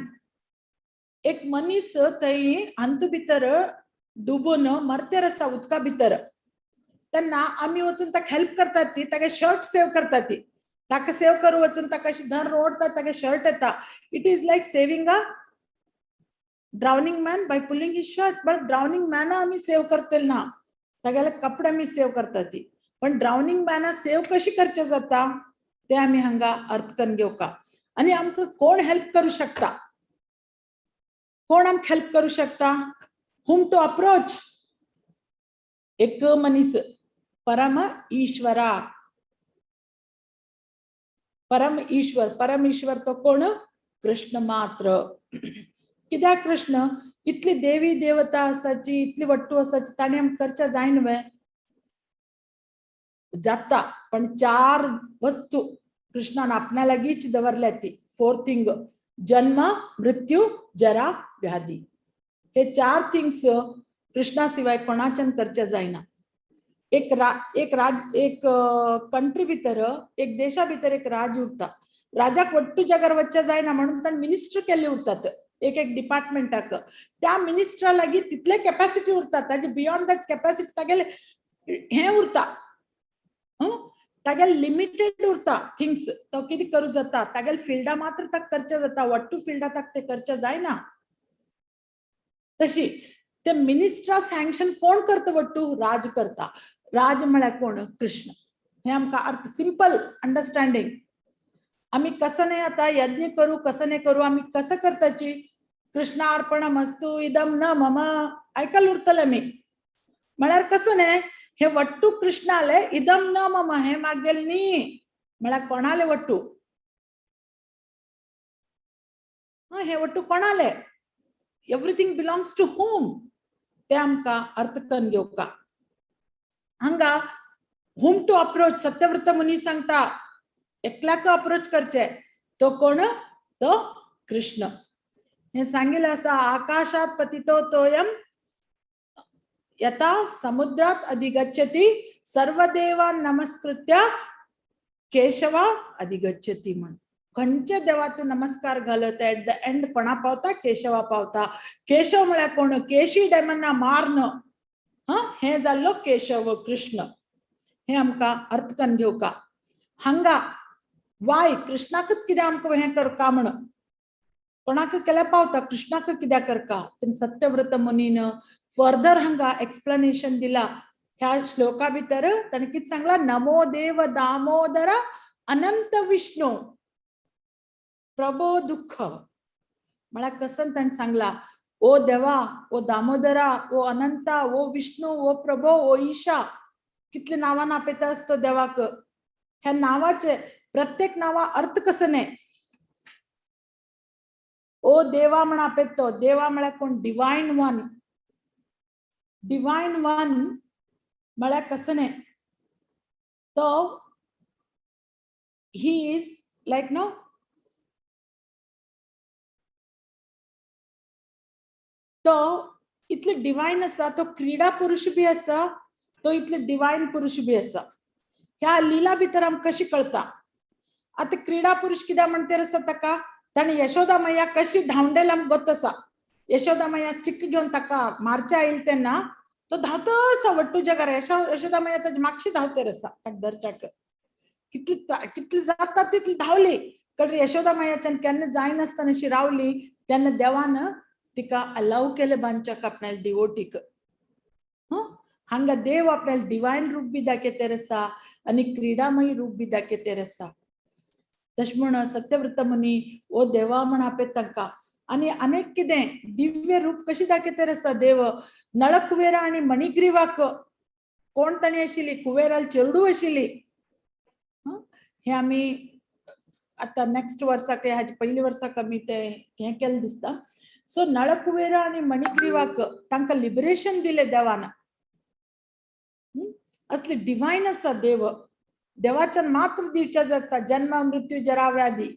एक मनीस थंय हातूं भितर डुबून मरतेर आसा उदका भितर, तेन्ना आमी वचून ताका हेल्प करतात, ती तागे शर्ट सेव करतात, ती ताका सेव करूं वचून ताका अशी धर ओडतात, तागे शर्ट येता. It is like saving a drowning man by pulling his shirt. But drowning मॅना आमी सेव करतले ना, तागेले कपडे आमी सेव करतात ती, पण ड्रावनिंग मॅना सेव कशी करचे जाता ते आमी हांगा अर्थ करून घेवका. आनी आमकां कोण हेल्प करूं शकता, कोण आमकां हेल्प करूं शकता, हुम टू अप्रोच? एक मनीस, परम ईश्वरा, परम ईश्वर. परम ईश्वर तो कोण? कृष्ण मात्र. कित्याक कृष्ण? इतली देवी देवता आसाची, इतली वट्टू आसाची, ताणें आमकां करच्या जाय न्हय? जाता. पण चार वस्तू कृष्णान आपणा लागींच दवरल्या ती फोर थिंग, जन्म मृत्यू जरा व्याधी, हे चार थिंग्स कृष्णा शिवाय कोणाच्यान करचे जायना. एक राज, एक कंट्री भितर, एक देशा भितर एक राज उरता. राजाक वट्टू जगार वच्चे जायना म्हणून ताणें मिनिस्टर केल्ले उरतात एक एक डिपार्टमेंटाक. त्या मिनिस्टरा लागीं तितले कॅपॅसिटी उरता, ताजे बियॉन्ड that capacity तागेले हें उरता, तागेले लिमिटेड उरता थिंग्स. तो कितें करूं जाता, तागेले फिल्डा मात्र ताका करचें जाता, वट्टू फिल्डा ताका तें करचें जायना. तशी ते मिनिस्टरा सँक्शन कोण करता? वट्टू राज करता. राज म्हळ्यार कोण? कृष्ण. हे आमकां अर्थ सिंपल अंडरस्टँडींग. आमी कसं नाही आता यज्ञ करू, कसं नाही करू, आमी कसं करताची? कृष्णार्पणमस्तु इदम न मम ऐकल उरतले आमी. म्हळ्यार कसं न्ही, हे वट्टू कृष्णाले इदम न मम, हे मागेल न्ही. म्हळ्यार कोणाले वट्टू? हे वट्टू कोणाले? Everything belongs to whom? ते आमकां अर्थ करून घेवका. हांगा हुम टू अप्रोच सत्यव्रत मुनी सांगता, एकल्याक अप्रोच करचे, तो कोण? तो कृष्ण. हे सांगितलं आसा, आकाशात पतितो तोयम यथा समुद्रात अधिगच्छति सर्वदेवान नमस्कृत्य केशवा अधिगच्छति. म्हण खंयच्या देवा तूं नमस्कार घालत, एट the end कोणा पावता? केशवा पावता. केशव म्हळ्यार कोण? केशी डेमना मार्न हे जाल्लो केशव कृष्ण. हे आमकां अर्थ करून घेवका. हांगा वाय कृष्णाकच कित्याक आमकां हें करका म्हण, कोणाक केल्यार पावता, कृष्णाक कित्याक करका? तेन्ना सत्यव्रत मुनीन फर्दर हांगा एक्सप्लेनेशन दिला ह्या श्लोका भितर. ताणें कितें सांगला? नमो देव दामोदर अनंत विष्णू प्रभो दुःख. म्हळ्यार कसं ताणें सांगला, ओ देवा, ओ दामोदरा, ओ अनंता, ओ विष्णू, ओ प्रभो, ओ ईशा, कितले नांवां आपयता आसतो देवाक. ह्या नांवाचे प्रत्येक नांवा अर्थ कसं न्ही. ओ देवा म्हण आपयता तो, देवा म्हळ्यार कोण? Divine one. Divine one म्हळ्यार कसं न्ही, तो he is like no, तो इतले डिवायन आसा, तो क्रीडा पुरुष बी आसा, तो इतले डिवायन पुरुष बी आसा. ह्या लिला भितर आमकां कशी कळता? आतां क्रीडा पुरुष कित्याक म्हणटर आसा ताका, ताणें यशोदा मैया कशी धांवडेल आमकां गोत आसा. यशोदा मैया स्टिक घेवन ताका मारच्या आयल तेन्ना तो धांवतो आसा वट्टू जगार. यशोदा मैया ताजे मागशी धांवतेर आसा ताका धरच्याक. कितली कितली जाता तितली धांवली, कळ्ळें? यशोदा मैयाच्यान केन्ना जायनासतना अशी रावली तेन्ना देवान तिका अलाव केलें बांदच्याक आपणाल्या डिवोटीक. हांगा देव आपल्याला डिवायन रूप बी दाखयतेर आसा आनी क्रीडामयी रूप बी दाखयतेर आसा. तशें म्हण सत्यव्रत मुनी ओ देवा म्हण आपयता तांकां. आनी अनेक कितें दिव्य रूप कशी दाखयता आसा देव. नळकुबेरा आनी मणिग्रीवाक कोण ताणी आशिल्ली, कुबेराल चेरडू आशिल्ली. हे आमी आतां नेक्स्ट वर्साक, हाजे पयले वर्साक आमी ते हें केलें दिसता. सो नळकुबेरा आनी मणिग्रीवाक तांकां लिबरेशन दिलें देवान. असली डिवायन आसा देव. देवाच्यान मात्र दिवच्या जाता जन्म मृत्यू जरा व्याधी,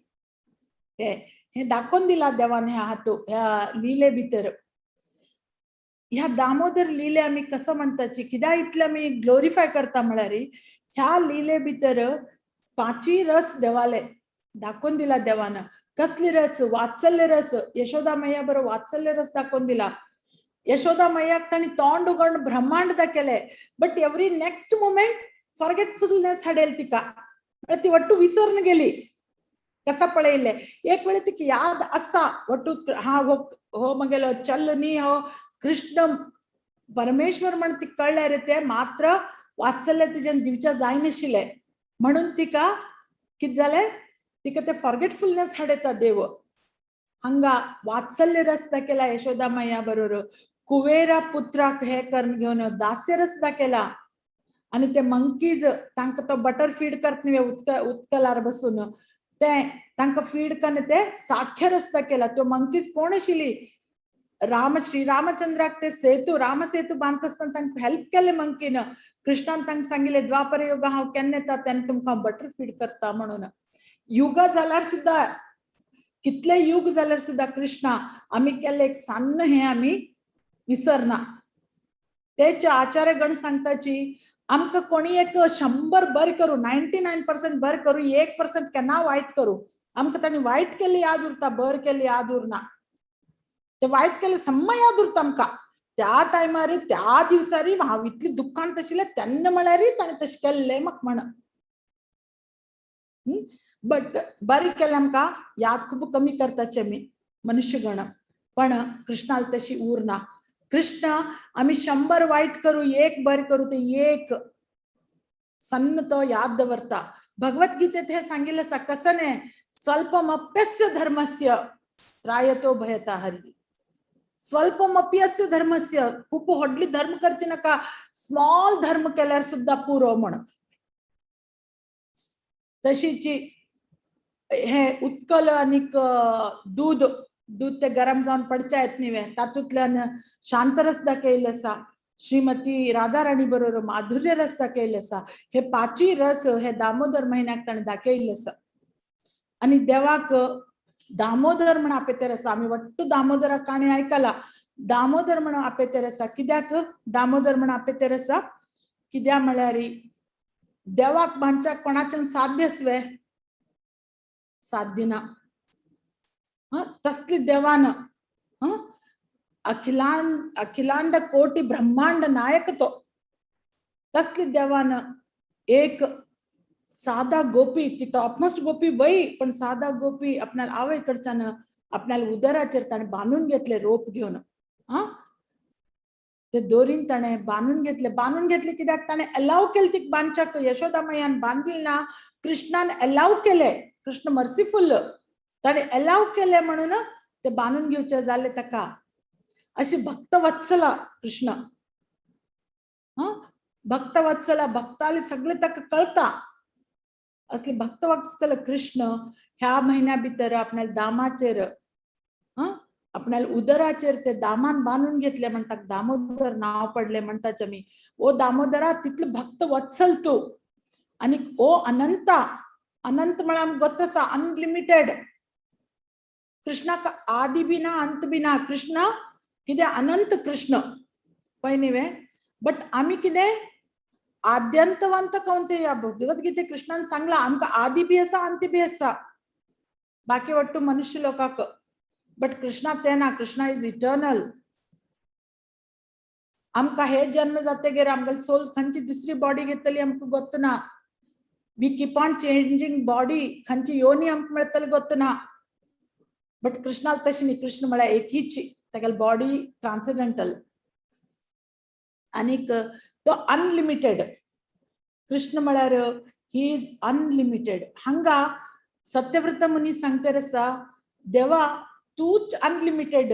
हे हे दाखोवन दिला देवान ह्या हातू ह्या लिले भितर. ह्या दामोदर लिले आमी कसं म्हणताची, कित्याक इतले आमी ग्लोरिफाय करता म्हळ्यार ह्या लिले भितर पांचय रस देवाले दाखोवन दिला देवान. कसली रस? वात्सल्य रस. यशोदा मैया बरोबर वात्सल्य रस दाखोवन दिला. यशोदा मैयाक ताणी तोंड उगड ब्रह्मांड दाखयले, but every next moment forgetfulness हाडेल तिका, म्हळ्यार ती वट्टू विसरून गेली. कसा पळयले एक वेळे तिका याद आसा वट्टू, हा हो हो मगेलो चल न्ही, हो कृष्ण परमेश्वर म्हण तिका कळ्ळें रे. ते मात्र वात्सल्य तिज्यान दिवच्या जायनाशिल्लें, म्हणून तिका कितें जालें, तिका ते फॉरगेटफुलनेस हाडयता देव. हांगा वात्सल्य रस दाखयला यशोदा मैया बरोबर. कुवेरा पुत्राक हे करून घेवन दास्य रस दाखयला. आनी ते मंकीज तांकां तो बटर फीड करता न्ही उदक उदकलार बसून, ते तांकां फीड करून ते साख्य रस दाखयला. त्यो मंकीज कोण आशिल्ली? राम श्री रामचंद्राक ते सेतू राम सेतू बांदता आसतना तांकां हेल्प केले मंकीन. कृष्णान तांकां सांगिल्लें द्वापर युग हांव केन्ना येता तेन्ना तुमकां बटर फीड करता म्हणून. युग जाल्यार सुद्दां, कितले युग जाल्यार सुद्दां कृष्णा आमी केल्लें एक सान्न हें आमी विसरना. तेचे आचार्य गण सांगताची आमकां कोणी एक 100 बरें करूं, 99% बरें करूं, 1% केन्ना वायट करूं, आमकां ताणी वायट केल्लें याद उरता, बरें केल्लें याद उरना. ते वायट केल्लें सम्म याद उरता आमकां. त्या टायमार त्या दिवसारी हांव इतली दुख्खांत आशिल्लें तेन्ना म्हळ्यार ताणें तशें केल्लें म्हाका म्हण. बट बरें केलें आमकां याद खूब कमी करताचे आमी मनुष्यगण, पण कृष्णाल तशी उरना. कृष्ण आमी 100 वायट करूं, एक बरें करूं, ते एक सन्न तो याद दवरता. भगवद्गीतेत हे सांगिल्लें आसा कसने स्वल्पमप्यस्य धर्मस्य त्रायतो भयता हरी. स्वल्पमप्यस्य धर्मस्य, खूप व्हडली धर्म करचे नाका, स्मॉल धर्म केल्यार सुद्दां पुरो म्हण. तशीची हे उत्कल आनीक दूद, दूद ते गरम जावन पडच्या येत न्ही, तातूंतल्यान शांत रस दाखयल्ले आसा. श्रीमती राधा राणी बरोबर माधुर्य रस दाखयल्ले आसा. हे पांचय रस हे दामोदर म्हयन्याक ताणें दाखयल्ले आसा. आनी देवाक दामोदर म्हण आपयतर आसा. आमी वट्टू दामोदरा काणी आयकला. दामोदर म्हण आपयतर आसा कित्याक? दामोदर म्हण आपयतर आसा कित्याक म्हळ्यार देवाक बांदच्याक कोणाच्यान साध्य आसवे? साध्य ना. तसली देवान अखिलांड अखिलांड कोटी ब्रह्मांड नायक तो, तसली देवान एक साधा गोपी, ती टॉपमोस्ट गोपी बाई, पण साधा गोपी आपणाला आवय कडच्यान आपणाला उदराचेर ताणें बांदून घेतले रोप घेवन. हा ते दोरीन ताणें बांदून घेतले. बांदून घेतले कित्याक? ताणें अलाव केले तिका बांदच्याक. यशोदा मैयान बांदली ना, कृष्णान अलाव केले. कृष्ण मर्सिफुल, ताणें अलाव केले म्हणून ते बांदून घेवचे जाले ताका. अशी भक्तवत्सला कृष्ण. हा भक्तवत्सला, भक्ताले सगळे ताका कळता. असले भक्तवत्सल कृष्ण ह्या म्हयन्या भितर आपणाल्या दामाचेर, आपणाल्या उदराचेर ते दामान बांदून घेतले म्हणटा दामोदर नांव पडले म्हणटाचे आमी. ओ दामोदरा तितले भक्त वत्सल तूं. आनी ओ अनंता, अनंत म्हळ्यार आमकां गोत्त आसा अनलिमिटेड. कृष्णाक आदी बी ना अंत बी ना. कृष्ण कितें अनंत कृष्ण पळय न्ही वे. बट आमी कितें आद्यंतवंत कौंतेय. भगवद्गीते कृष्णान सांगला आमकां आदी बी आसा अंत बी आसा, बाकी वट्टू मनुष्य लोकांक. बट कृष्णा ते ना, कृष्णा is eternal. आमकां हे जन्म जातगीर आमगेले सोल खंयची दुसरी बॉडी घेतली आमकां गोत्त ना. We keep on changing body, खंयची योनी आमकां मेळटली गोत्त ना. बट कृष्णाल तशें न्ही, कृष्ण म्हळ्यार एकीच, तागेली बॉडी ट्रान्सेंडेंटल आनीक तो अनलिमिटेड. कृष्ण म्हळ्यार he is unlimited. हांगा सत्यव्रत मुनी सांगता आसा, देवा तूच अनलिमिटेड,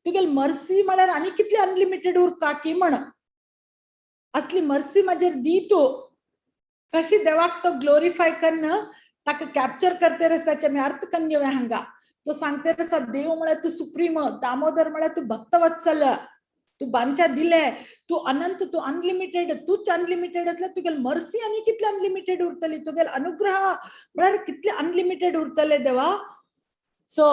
तुगेली मर्सी म्हळ्यार आनी कितली अनलिमिटेड उरता की म्हण, असली मर्सी म्हाजेर दी तूं. कशी देवाक तो ग्लोरिफाय कन्न ताका कॅप्चर करते आसा, आमी अर्थ कन्न घेवया हांगा. तो सांगते आसा, देव म्हळ्यार तूं सुप्रीम, दामोदर म्हळ्यार तूं भक्तवत्सल, तूं बांच्या दिले, तूं अनंत, तूं अनलिमिटेड, तूच अनलिमिटेड असल्यार तुगेली मर्सी आनी कितली अनलिमिटेड उरतली, तुगेले अनुग्रह म्हळ्यार कितले अनलिमिटेड उरतले देवा. सो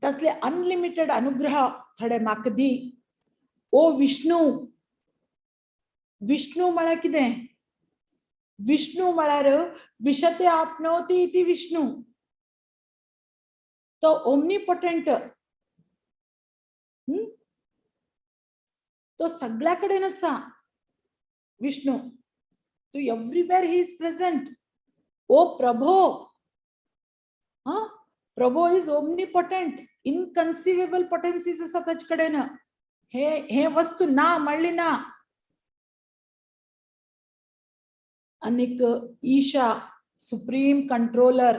तसले अनलिमिटेड अनुग्रह थोडे म्हाका दी. ओ विष्णू, विष्णू म्हळ्यार कितें? विष्णू म्हळ्यार विशते आपनोती इति विष्णू, तो ओमनीपोटेंट, तो सगळ्या कडेन आसा विष्णू, तू एव्हरीवेअर he is present. ओ प्रभो, हा प्रभो is ओमनीपोटेंट, इनकन्सिवेबल पोटेन्सीज आसा ताचे कडेन. हे हे वस्तू ना म्हणली ना. आनीक ईशा सुप्रीम कंट्रोलर,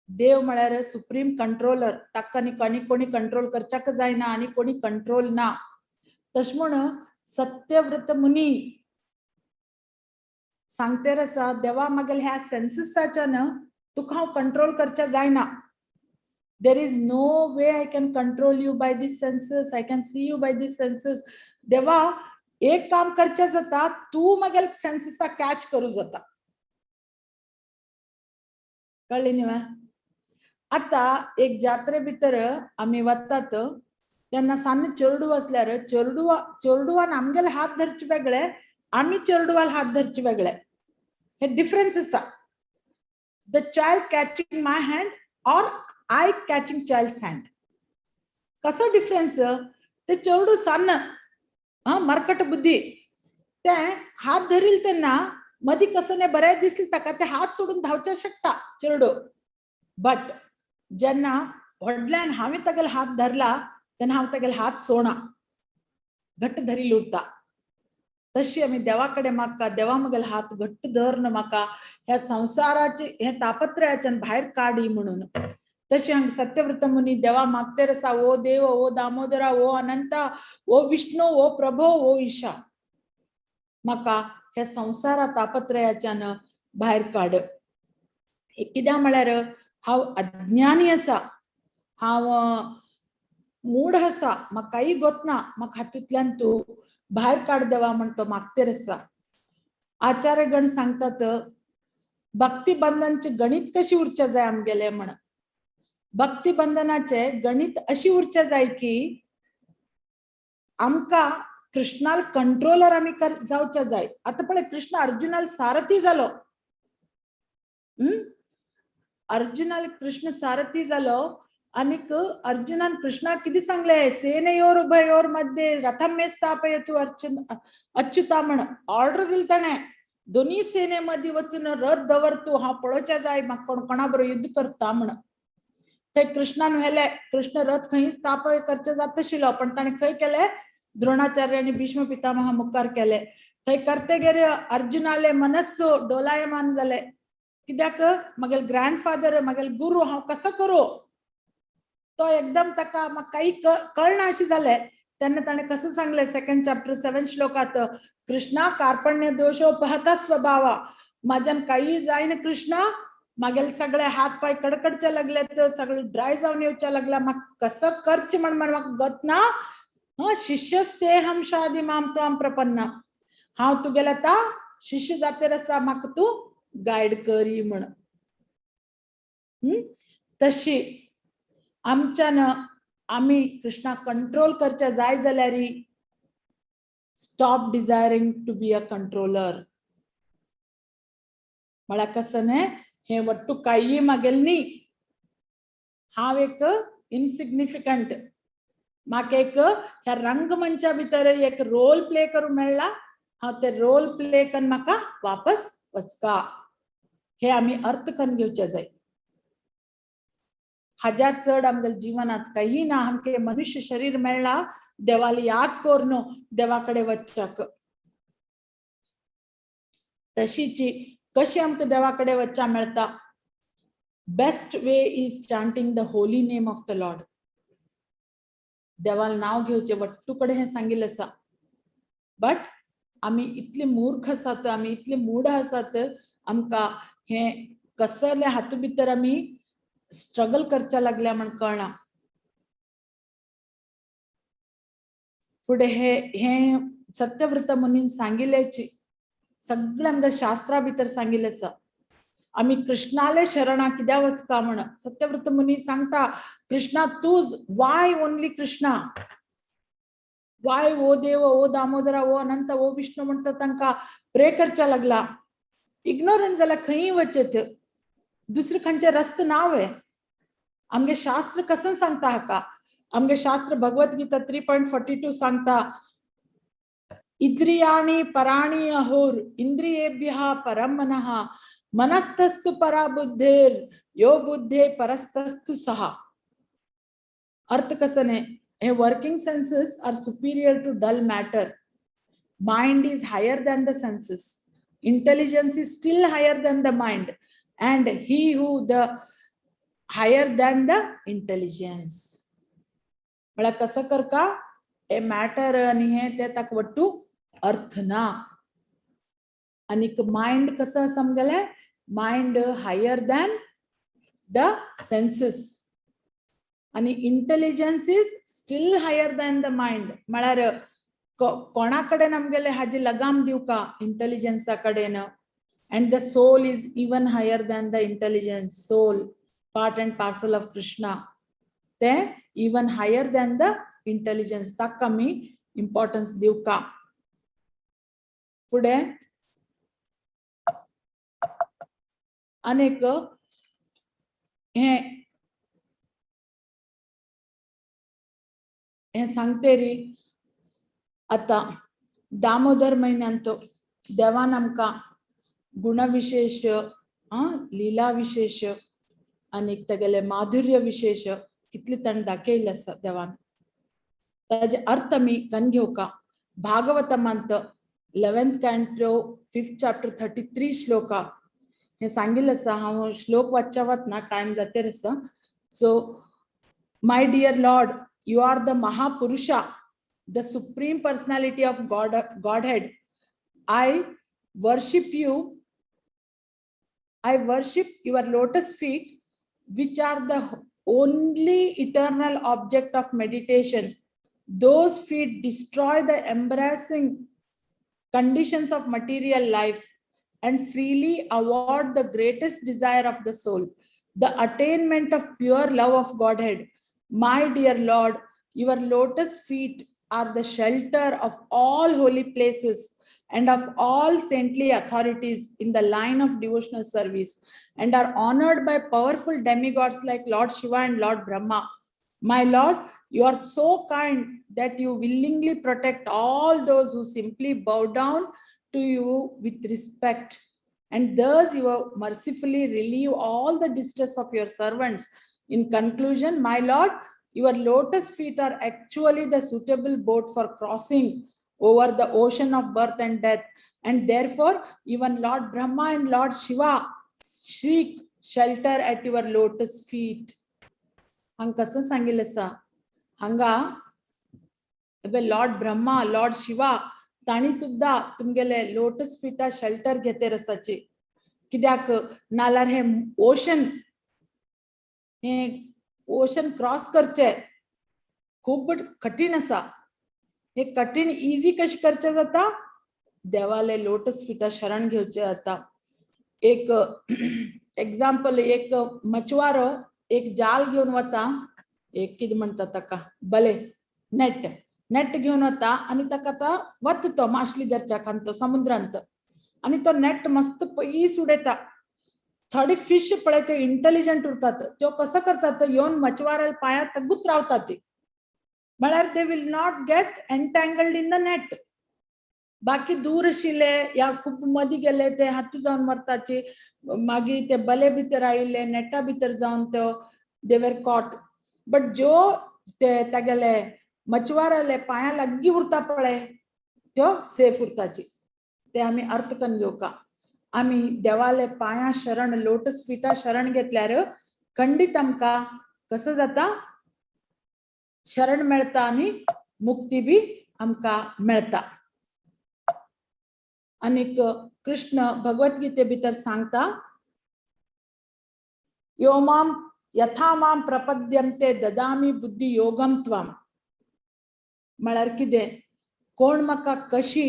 देव म्हळ्यार सुप्रीम कंट्रोलर, ताका आनी आनी कोणी कंट्रोल करच्याक जायना आनी कोणी कंट्रोल ना. तशें म्हण सत्यव्रत मुनी सांगतेर आसा, देवा म्हागेल्या ह्या सेन्सिसाच्यान तुका हांव कंट्रोल करच्या जायना. There is no way I can control you by this senses, I can see you by this senses. देवा एक काम करचें जाता, तूं म्हागेल्या सेन्सिसाक कॅच करूं जाता. कळ्ळें न्ही? आतां एक जात्रे भितर आमी वतात तेन्ना सान्न चेरडूव आसल्यार चेरडुवान आमगेले हात धरचे वेगळे, आमी चेरडुवाल हात धरचे वेगळे, हे डिफरन्स आसा. The child catching my hand or I catching child's hand, कसो डिफरन्स? ते चेरडू सान्न हा मरकट बुद्धी, ते हात धरील तेन्ना मदीं कसं नाही बरें दिसलें ताका, ते हात सोडून धांवचे शकता चेरडू. बट जेन्ना व्हडल्यान हांवें तागेलो हात धरला तेन्ना हांव तागेलो हात सोडना, घट्ट धरील उरता. तशी आमी देवा कडेन मागता, देवा म्हगेलो हात घट्ट धर न म्हाका ह्या संवसाराचे हे तापत्रयाच्यान भायर काडी म्हणून. तशें हांगा सत्यव्रत मुनी देवा मागतेर आसा, ओ देव, ओ दामोदरा, ओ अनंता, ओ विष्णू, ओ प्रभो, ओ ईशा, म्हाका ह्या संवसारा तापत्रयाच्यान भायर काड. कित्याक म्हळ्यार हांव अज्ञानी आसा, हांव मूढ आसा, म्हाका कांय गोतना, म्हाका हातूंतल्यान तूं भायर काड देवा म्हण तो मागतेर आसा. आचार्यगण सांगतात भक्ती बंधनचे गणित कशी उरचें जाय आमगेलें म्हण. भक्ती बंधनाचे गणित अशी उरचें जाय की आमकां कृष्णाल कंट्रोलर आमी जावचे जाय. आतां पळय कृष्ण अर्जुनाल सारथी जालो, अर्जुनाल कृष्ण सारथी जालो आनीक अर्जुनान कृष्णाक कितें सांगलें, सेनयोर उभयोर मध्ये रथम मे स्थापयतु अर्जुन अच्युता म्हण ऑर्डर दिली ताणें. दोनी सेने मदीं वचून रथ दवर तूं, हांव पळोवच्या जाय म्हाका कोण कोणा बरोबर युद्ध करता म्हण. थंय कृष्णान व्हेले, कृष्ण रथ खंय स्थापय करचे जाताशिल्लो पण ताणें खंय केलें, द्रोणाचार्य आनी भीष्म पितामहा मुखार केले. थंय करतेगेर अर्जुनाले मनस्सु डोलायमान जाले, कित्याक म्हगेले ग्रँडफादर म्हगेले गुरू हांव कसो करूं, तो एकदम ताका म्हाका काही कळना अशें जालें. तेन्ना ताणें कसं सांगलें सेकंड चॅप्टर 7 श्लोकात, कृष्णा कार्पण्य दोषोपहत स्वभावा, म्हाज्यान काही जायना कृष्णा, म्हागेले सगळे हात पाय कडकडचे लागले, सगळे ड्राय जावन येवचे लागले, म्हाका कसं करचें म्हण म्हाका गत ना. शिष्यस्ते हम शादी माम त्वाम प्रपन्न, हांव तुगेले आतां शिष्य जातेर आसा, म्हाका तूं गायड करी म्हण. तशी आमच्यान आमी कृष्णा कंट्रोल करचे जाय जाल्यार stop desiring to be a controller. म्हळ्यार कसं न्ही, हे वट्टू कांय म्हागेलें न्ही, हांव एक इनसिग्निफिकंट, म्हाका एक ह्या रंगमंचा भितर एक रोल प्ले करूंक मेळ्ळा, हांव ते रोल प्ले करून म्हाका वापस वचका. हे आमी अर्थ करून घेवचे जाय. हाज्या चड आमगेल्या जिवनात काही ना. आमके मनुष्य शरीर मेळ्ळा देवाली याद करून देवा कडेन वच्चाक. तशीची कशें आमकां देवा कडेन वच्चा मेळटा? Best way is chanting the holy name of the Lord. देवाल नांव घेवचें, वट्टू कडेन हें सांगिल्लें आसा. बट आमी इतले मूर्ख आसात, आमी इतले मूढ आसात, आमकां हें कसले हातू भितर आमी स्ट्रगल करच्या लागल्या म्हण कळना. फुडें हे हें सत्यव्रत मुनीन सांगिल्ल्याची सगळें आमच्या शास्त्रा भितर सांगिल्लें आसा. आमी कृष्णाले शरणा कित्याक वचका म्हण सत्यव्रत मुनी सांगता, कृष्णा तूज, वाय ओनली कृष्णा, वाय ओ देव, ओ दामोदरा, ओ अनंत, ओ विष्णू म्हणटा तांकां प्रे करच्या लागला. इग्नोरंट जाल्यार खंयी वचत, दुसरे खंयचे रस्त नाव आहे. आमगे शास्त्र कसं सांगता हाका? आमगे शास्त्र भगवत गीता 3.42 सांगता, इंद्रियाणी पराणी अहोर इंद्रियेभ्यः परम मनः मनस्तस्तु परा बुद्धेर यो बुद्धे परस्तस्तु सहा. अर्थ कसं नाही, हे working senses are superior to dull matter. Mind is higher than the senses. Intelligence is still higher than the mind, and he who the higher than the intelligence. म्हळ्यार कसं कर का हे मॅटर आनी हे ते ताका वट्टू अर्थ ना. आनीक मायंड कसं आसा आमगेलें? Mind higher than the senses आनी intelligence is still higher than the mind. म्हळ्यार कोणा कडेन आमगेले हाजी लगाम दिवका? इंटेलिजन्सा कडेन. And the soul is even higher than the intelligence. Soul part and parcel of Krishna, ते even higher than the intelligence. ताका आमी इम्पॉर्टन्स दिवका. फुडें आनीक हें हें सांगतेरी आतां दामोदर म्हयन्यांत देवान आमकां गुणविशेश, लिला विशेश आनीक तेगेले माधुर्य विशेश कितले ताणें दाखयल्लें आसा देवान. ताजे अर्थ आमी कन घेवका. भागवतमांत 11th canto 5th chapter 33 shloka हें सांगिल्लें आसा. हांव श्लोक वाचच्या वतना टायम जातेर आसा. So my dear Lord, you are the Mahapurusha, the supreme personality of Godhead. I worship you. I worship your lotus feet, which are the only eternal object of meditation. Those feet destroy the embarrassing conditions of material life and freely award the greatest desire of the soul, the attainment of pure love of Godhead. My dear Lord, your lotus feet are the shelter of all holy places and of all saintly authorities in the line of devotional service, and are honored by powerful demigods like Lord Shiva and Lord Brahma. My Lord, you are so kind that you willingly protect all those who simply bow down to you with respect, and thus you mercifully relieve all the distress of your servants. In conclusion, my Lord, your lotus feet are actually the suitable boat for crossing over the ocean of birth and death, and therefore even Lord Brahma and Lord Shiva seek shelter at your lotus feet. हांगा कसं सांगिल्लें आसा, हांगा Lord Brahma, Lord Shiva तांणी सुद्धा तुमगेले lotus फिटा shelter घेतेर आसाची. कित्याक नाल्यार हे ओशन, हे ओशन क्रॉस करचे खूब कठीण आसा. हे कठीण इजी कशें करचें जाता? देवाले लोटस फिटा शरण घेवचे जाता. एक एग्जाम्पल, एक मचवारो एक जाल घेवन वता, एक कितें म्हणटा ताका, बले नेट, नेट घेवन वता आनी ताका आतां वता तो मासली धरच्या तो समुद्रांत, आनी तो नेट मस्त पयस उडयता. थोडे फिश पळय ते इंटेलिजंट उरतात, त्यो कसो करतात, येवन मचवाराल पांयार तगूत रावतात ती, म्हळ्यार they will not get entangled in the net. बाकी दूर आशिल्ले या खूब मदीं गेले ते हातू जावन मरताची, मागीर ते बले भितर आयिल्ले नेटा भितर जावन त्यो दे वर कॉट. बट ज्यो ते तागेले मचवाराले पांया लागीं उरता पळय त्यो सेफ उरताची. ते आमी अर्थ करून घेवका. आमी देवाले पांया शरण, लोटस फिटा शरण घेतल्यार खंडीत आमकां कसो जाता, शरण मेळता आनी मुक्ती बी आमकां मेळता. आनीक कृष्ण भगवद्गीते भितर सांगता, यो माम यथा माम प्रपद्यन्ते ददामी बुद्धी योगम त्वाम. म्हळ्यार कितें, कोण म्हाका कशी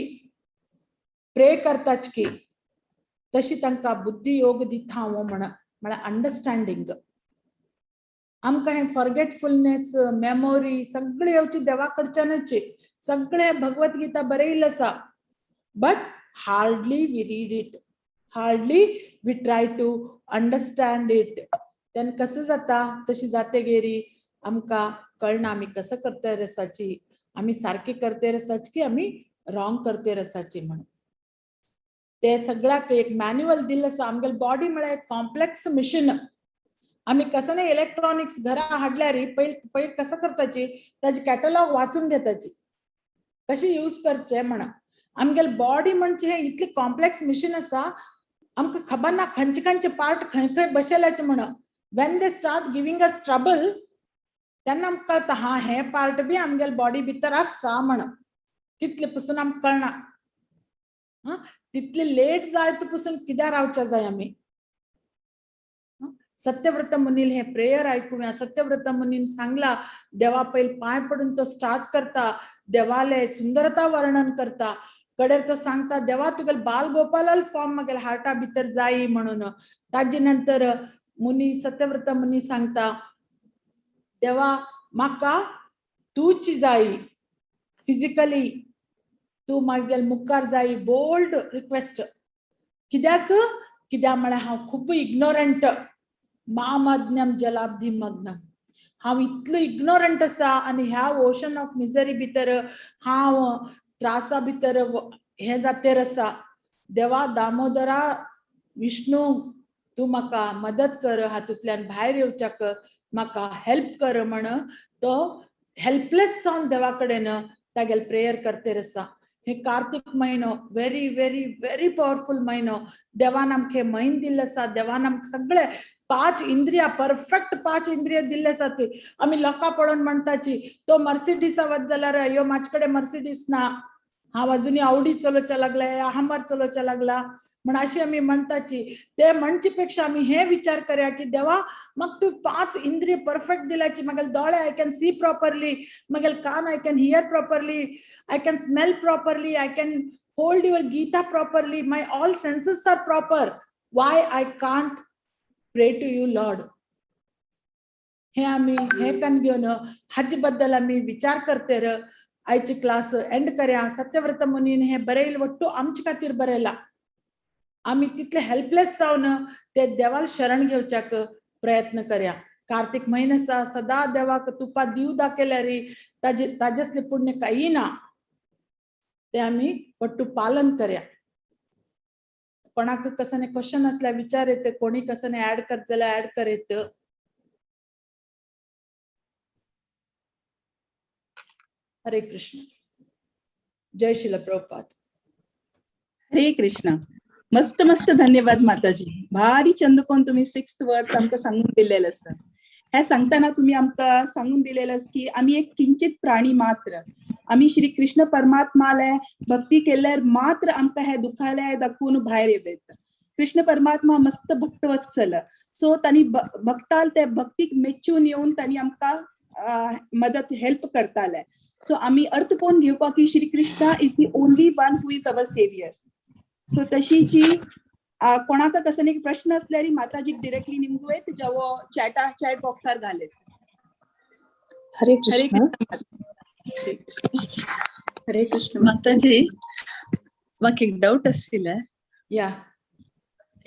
प्रे करताच की तशी तांकां बुद्धी योग दिता हांव म्हण, म्हळ्यार अंडरस्टँडींग. आमकां हें फॉरगेटफुलनेस, मेमोरी सगळें येवची देवा कडच्यानच. सगळें भगवद्गीता बरयल्लें आसा, but hardly we read it, hardly we try to understand it. तेन्ना कसं जाता, तशी जातेगेरी आमकां कळना आमी कसं करता रसाची, आमी सारकी करते रसाची की आमी रॉंग करते रसाची म्हणून. ते सगळ्याक एक मॅन्युअल दिल्लें आसा. आमगेले बॉडी म्हळ्यार एक कॉम्प्लेक्स मिशीन. आमी कसं नाही इलेक्ट्रॉनिक्स घरा हाडल्यार पयर पयर कसं करताची, ताजी कॅटलॉग वाचून घेताची, कशी यूज करचे म्हणा. आमगेले बॉडी म्हणजे हे इतली कॉम्प्लेक्स मिशीन आसा, आमकां खबर ना खंयचे खंयचे पार्ट खंय खंय बसयल्याचे म्हण. When they start giving us trouble तेन्ना आमकां कळटा, हा हे पार्ट बी आमगेले बॉडी भितर आसा म्हण. तितले पसून आमकां कळना, हा तितले लेट जायत पसून कित्याक रावचे जाय आमी. सत्यव्रत मुनील हे प्रेयर आयकुया. सत्यव्रत मुनीन सांगला, देवा पयल पांय पडून तो स्टार्ट करता, देवाले सुंदरता वर्णन करता. कडेर तो सांगता, देवा तुगेले बाल गोपालाल फॉर्म मागेले हार्टा भितर जाई म्हणून. ताजे नंतर मुनी सत्यव्रत मुनी सांगता, देवा म्हाका तूची जाई, फिजिकली तूं मागेल मुखार जाई, बोल्ड रिक्वेस्ट. कित्याक, कित्याक म्हळ्यार हांव खूब इग्नोरंट, मामज्ञम जलाब्धी मग्नम, हांव इतलो इग्नोरंट आसा आनी ह्या ओशन ऑफ मिजरी भितर हांव त्रासा भितर हें जातेर आसा. देवा दामोदरा विष्णू तूं म्हाका मदत कर, हातूंतल्यान भायर येवच्याक म्हाका हेल्प कर म्हण तो हेल्पलेस जावन देवा कडेन तागेले प्रेयर करतेर आसा. हे कार्तीक म्हयनो व्हेरी व्हेरी व्हेरी पावरफुल म्हयनो. देवान आमकां हे म्हयन दिल्ले आसा. देवान आमकां सगळे पांच इंद्रिया, परफेक्ट पांच इंद्रिया दिल्ले आसा. ती आमी लोकां पळोवन म्हणटाची, तो मर्सिडीसा वच जाल्यार अयो म्हाजे कडेन मर्सिडीस ना, हांव अजुनूय आवडी चलोवच्या लागला, हमर चलोवच्या लागला म्हण अशी आमी म्हणटाची. ते म्हणचे पेक्षा आमी हे विचार करया की देवा म्हाका तूं पांच इंद्रिय परफेक्ट दिल्याची, म्हागेले दोळे I can see properly, म्हागेले कान I can hear properly, I can smell properly, I can hold your Gita properly, my all senses are proper, why I can't pray to you Lord. हे आमी हे कन घेवन हाजे बद्दल आमी विचार करते. आयची क्लास एंड करया. सत्यव्रत मुनीन हे बरयल वट्टू आमचे खातीर बरयला. आमी तितले हेल्पलेस जावन ते देवाल शरण घेवच्याक प्रयत्न करया. कार्तीक म्हयनो आसा, सदा देवाक तुपा दिव दाखयल्यार ताजे ताजेसले पुण्य काही ना. ते आमी वट्टू पालन करया. कोणाक कसने क्वेश्चन असल्यार विचार येते, कोणी कसने ऍड कर जाल्यार ऍड करीत. हरे कृष्ण, जय श्रील प्रभुपाद. हरे कृष्ण. मस्त मस्त धन्यवाद माताजी. भारी चंद कोण तुम्ही सिक्स्थ वर्स आमकां सांगून दिलेलं आसा. हे सांगताना तुम्ही आमकां सांगून दिलेलं की आमी एक किंचित प्राणी मात्र, आमी श्री कृष्ण परमात्माले भक्ती केल्यार मात्र आमकां हे दुखाले दाखोवन भायर येत. कृष्ण परमात्मा मस्त भक्तवत्सल, सो तांणी भक्ताल ते भक्तीक मेचून येवन तांणी आमकां मदत हेल्प करताले. सो आमी अर्थ कोण घेवपाक की Shri Krishna is the only one who is our saviour. So तशी जी कोणाक कसले एक प्रश्न असल्यार माताजीक डिरेक्टली निमगुयेत जेवो चॅटा चॅट बॉक्सार घालेत. हरे हरे कृष्ण. कृष्ण. हरे कृष्ण माताजी, म्हाका एक डाऊट आशिल्लें. या.